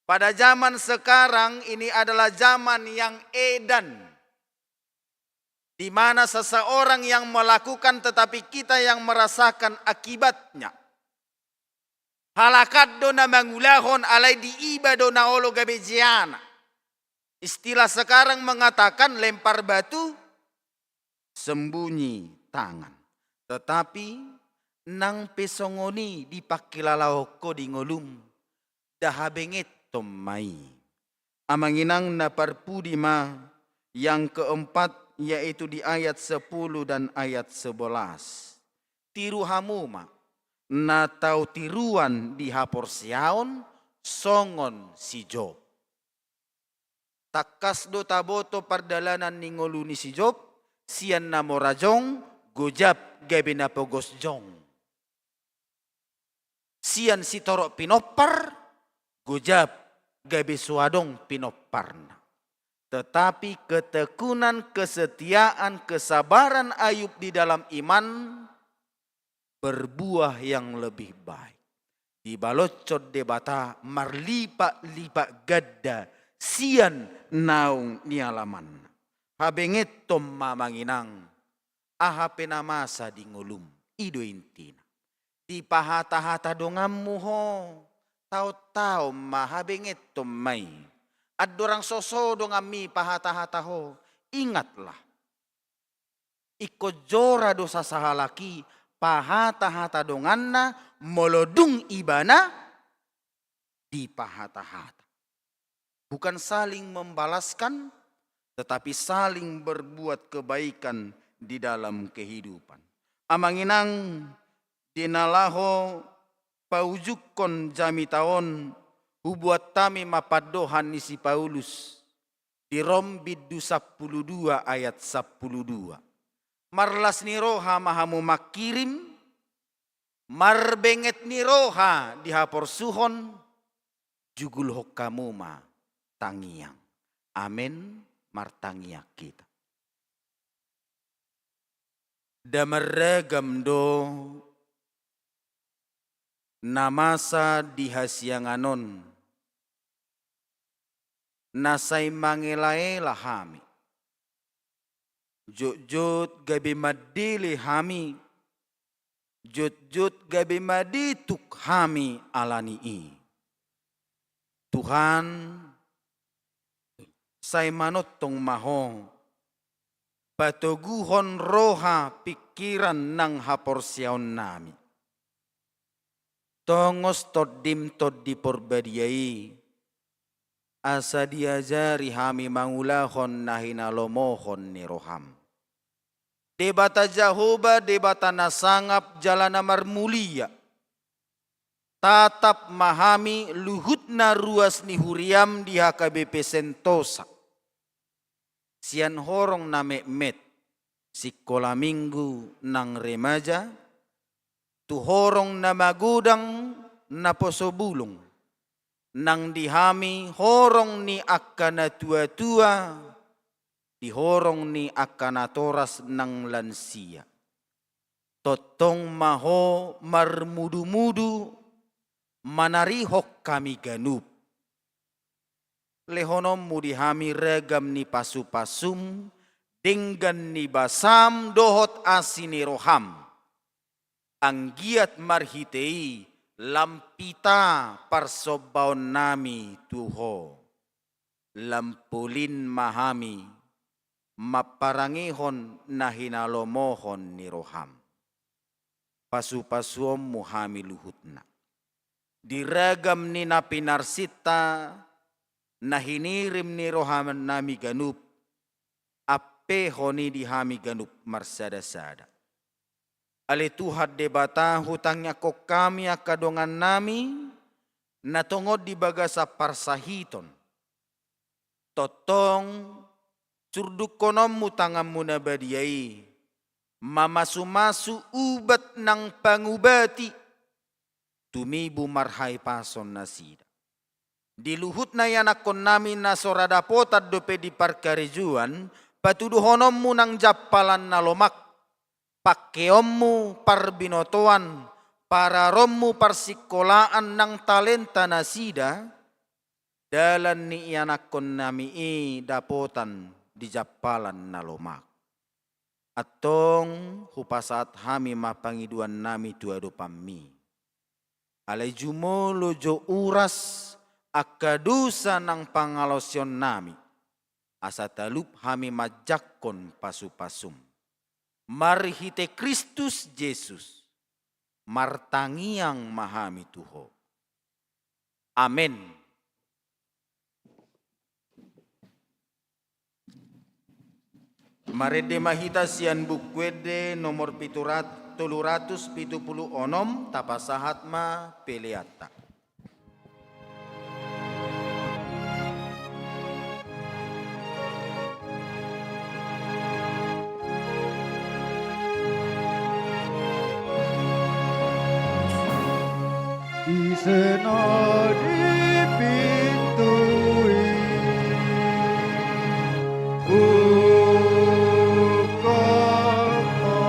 Pada zaman sekarang ini adalah zaman yang edan, di mana seseorang yang melakukan tetapi kita yang merasakan akibatnya. Halak an do na mangulahon alai di iba do na olo gabe jeana. Istilah sekarang mengatakan lempar batu sembunyi tangan. Tetapi nang pe songon i dipangkilalahon ho di ngolum, nda habengeton ma i. Amang inang na parpudi ma, yang keempat, yaitu di ayat sepuluh dan ayat sebelas. Tiru hamu ma na tau tiruan di haporseaon songon si Job. Tangkas do taboto pardalanan ni ngolu ni si Job, sian na mora jong, gojap gabe na pogos jong. Sian sitorop pinompar, gojap gabe so adong pinomparna. Tetapi ketekunan, kesetiaan, kesabaran Ayub di dalam iman berbuah yang lebih baik. Dibaloshon Debata marlipat-lipat ganda sian naung nialamanna. Habengeton ma amang inang, aha pe na masa di ngolum, i do intina. Dipahata-hata donganmu ho, taon-taon ma, habengeton ma i. Andorang so so donganmi pahata-hata ho, ingatlah. Ingkon jora do sasahalak i pahata-hata donganna molo dung ibana dipahata-hata. Bukan saling membalaskan, tetapi saling berbuat kebaikan di dalam kehidupan. Amang inang, di na laho paujungkon jamita on, hubuat hami ma pandohan ni si Paulus. Di Rom bindu sampulu dua ayat sampulu dua. Marlas ni roha ma hamu mangkirim, marbenget ni roha di haporsuhon, jugulhon hamu ma tangiang. Amen, martangiang hita. Nda marragam do na masa di hasiangan on, na sai mangelaela hami. Jotjot gabe mandele hami, jotjot gabe madituk hami ala ni i. Tuhan, sai manongtong ma Ho, patoguhon roha pingkiran nang haporseaonnami. Tongos Tondim Tondi Porbadia i, asa diajari hami mangulahon na hinalomohon ni roham. Debata Jahowa, Debata na sangap jala na marmulia, tatap ma hami luhutna ruas ni huriam di H K B P Sentosa. Sian horong na metmet, sikola minggu nang remaja, tu horong na magodang naposo bulung, nang di hami horong ni angka natuatua, di horong ni angka natoras nang lansia. Tongtong ma Ho marmudumudu manarihon hami ganup. Lehononmu di hami ragam ni pasupasum, denggan ni basam dohot asi ni roham. Anggiat marhite i lam pita parsombaonnami tu Ho. Lam polin ma hami mamparangehon na hinalomohon ni roham. Pasupasuonmu hami luhutna. Di ragam ni na pinarsinta na hinirim ni rohanami ganup, ampehon i di hami ganup marsadasada. Ale Tuhan Debata, hutangiangkon hami angka dongannami na tongon di bagasan parsahiton. Tongtong surdukkononmu tanganmu na badia i, mamasumasu ubat nang pangubati, tumibu marhahipason nasida. Di luhutna ianakkonnami na so ra dapotan dope di parkarejoan, patuduhononmu nang jampalan na lomak, pangkeonmu parbinotoan, pararonmu parsikolaan nang talenta nasida, dalan ni ianakkonnami i dapotan di jampalan na lomak. Antong hupasahat hami ma pangidoannami tu adopanmi. Alai jumolo jo uras angka dosa nang pangalaosionnami, asa talup hami manjangkon pasupasum. Marhite Kristus Jesus, martangiang ma hami tu Ho. Amen. Marende ma hita sian Buku Ende nomor pitu rat-, tolu ratus pitu pulu onom, tapasahat ma peleanta. Ise na di pintu i, buka ma,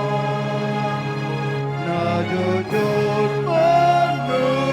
na jotjot manutup.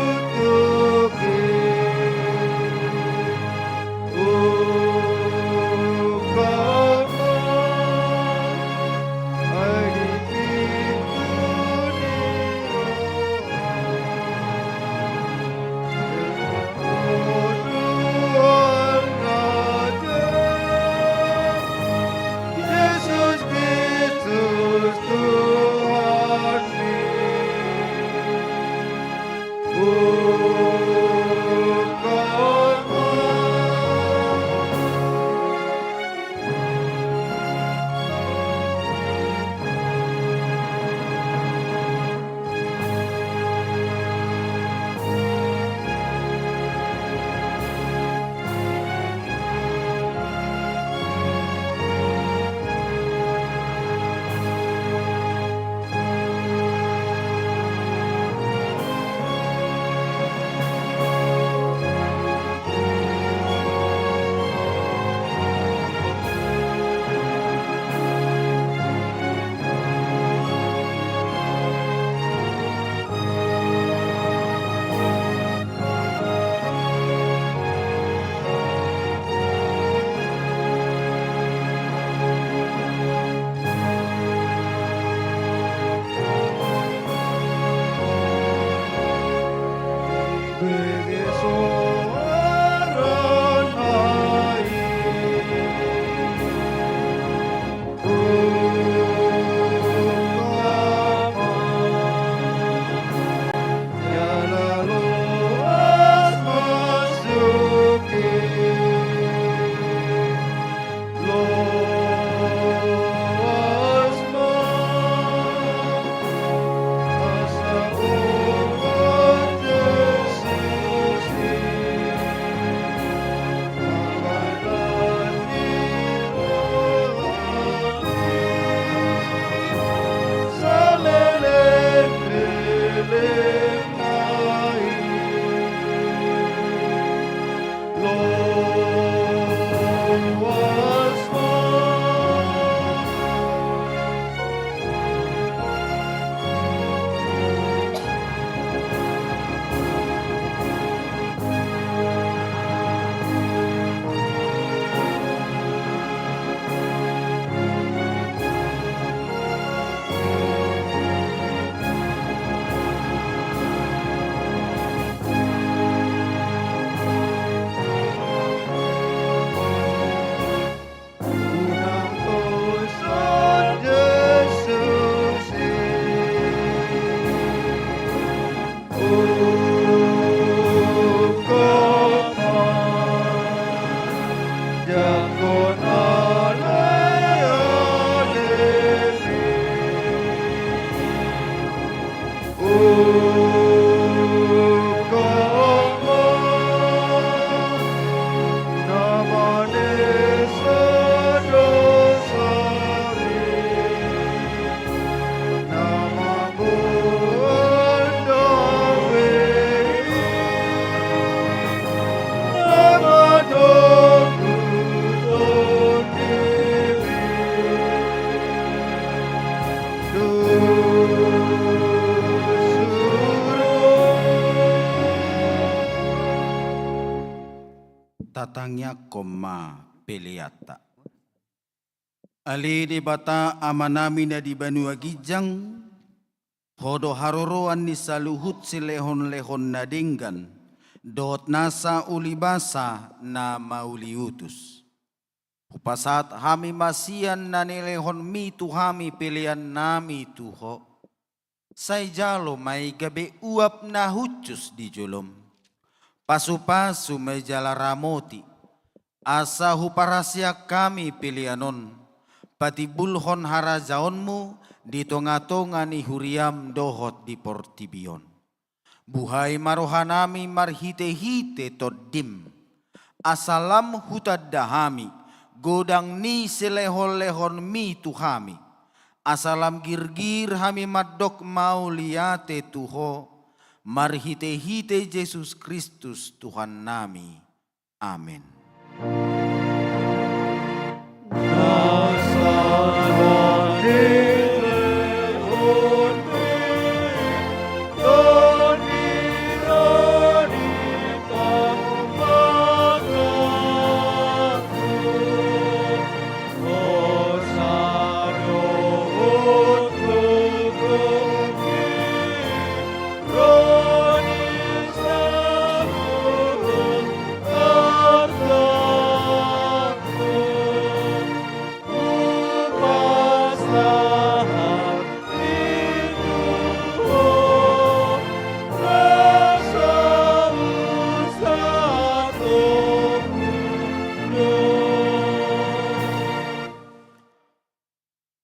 Tatangiangkon ma peleanta. Ale Debata Amanami na di banua ginjang, Ho do haroroan ni saluhut silehonlehon na denggan dohot nasa ulibasa na mauliutus. Hupasahat hami ma sian na nilehonmi tu hami peleannami tu Ho. Sai jalo ma i gabe uap na hushus di jolom. Pasupasu ma i jala ramoti, asa huparhaseang hami pelean on patimbulhon harajaonmu di tongatonga ni huriam dohot di portibi on. Buhai ma rohanami marhitehite Tondim, asa lam hutanda hami godang ni silehonlehonmi tu hami, asa lam girgir hami mandok mauliate tu Ho, marhitehite Jesus Kristus Tuhannami. Amen.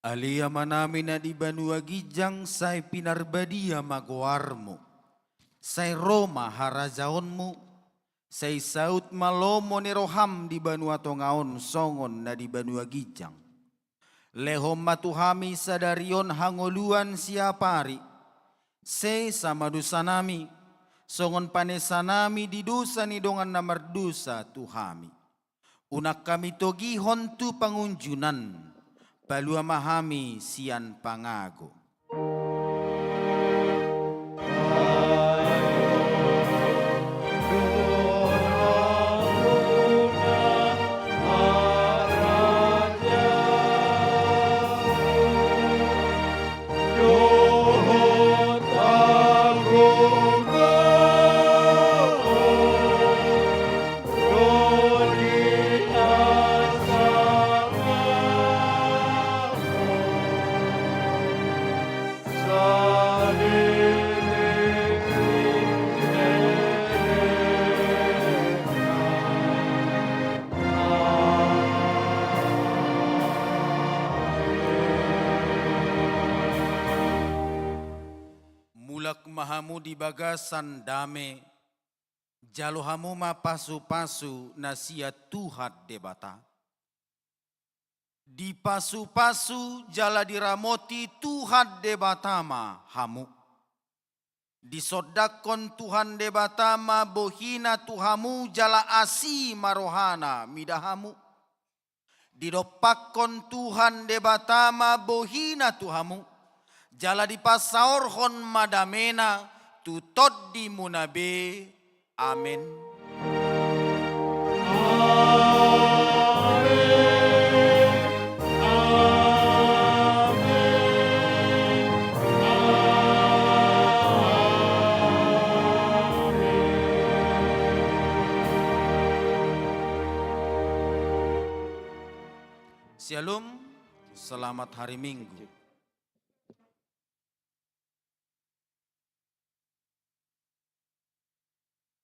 Ale Amanami na di banua ginjang, sai pinarbadia ma goarmu. Sai ro ma harajaonmu. Sai saut ma lomo ni roham di banua tonga on songon na di banua ginjang. Lehon ma tu hami sadari on hangoluan siapari. Sesa ma dosanami, songon panesanami di dosa ni dongan na mardosa tu hami. Unang hami togihon tu pangunjunan, palua ma hami sian pangago. Mulak ma hamu di bagasan dame, jalo hamu ma pasupasu na sian Tuhan Debata. Dipasupasu jala diramoti Tuhan Debata ma hamu. Disondangkon Tuhan Debata ma bohina tu hamu jala asi ma rohana mida hamu. Didompakkon Tuhan Debata ma bohina tu hamu, jala dipasaorhon ma damena tu tondimuna be. Amen. Syalom, selamat hari Minggu.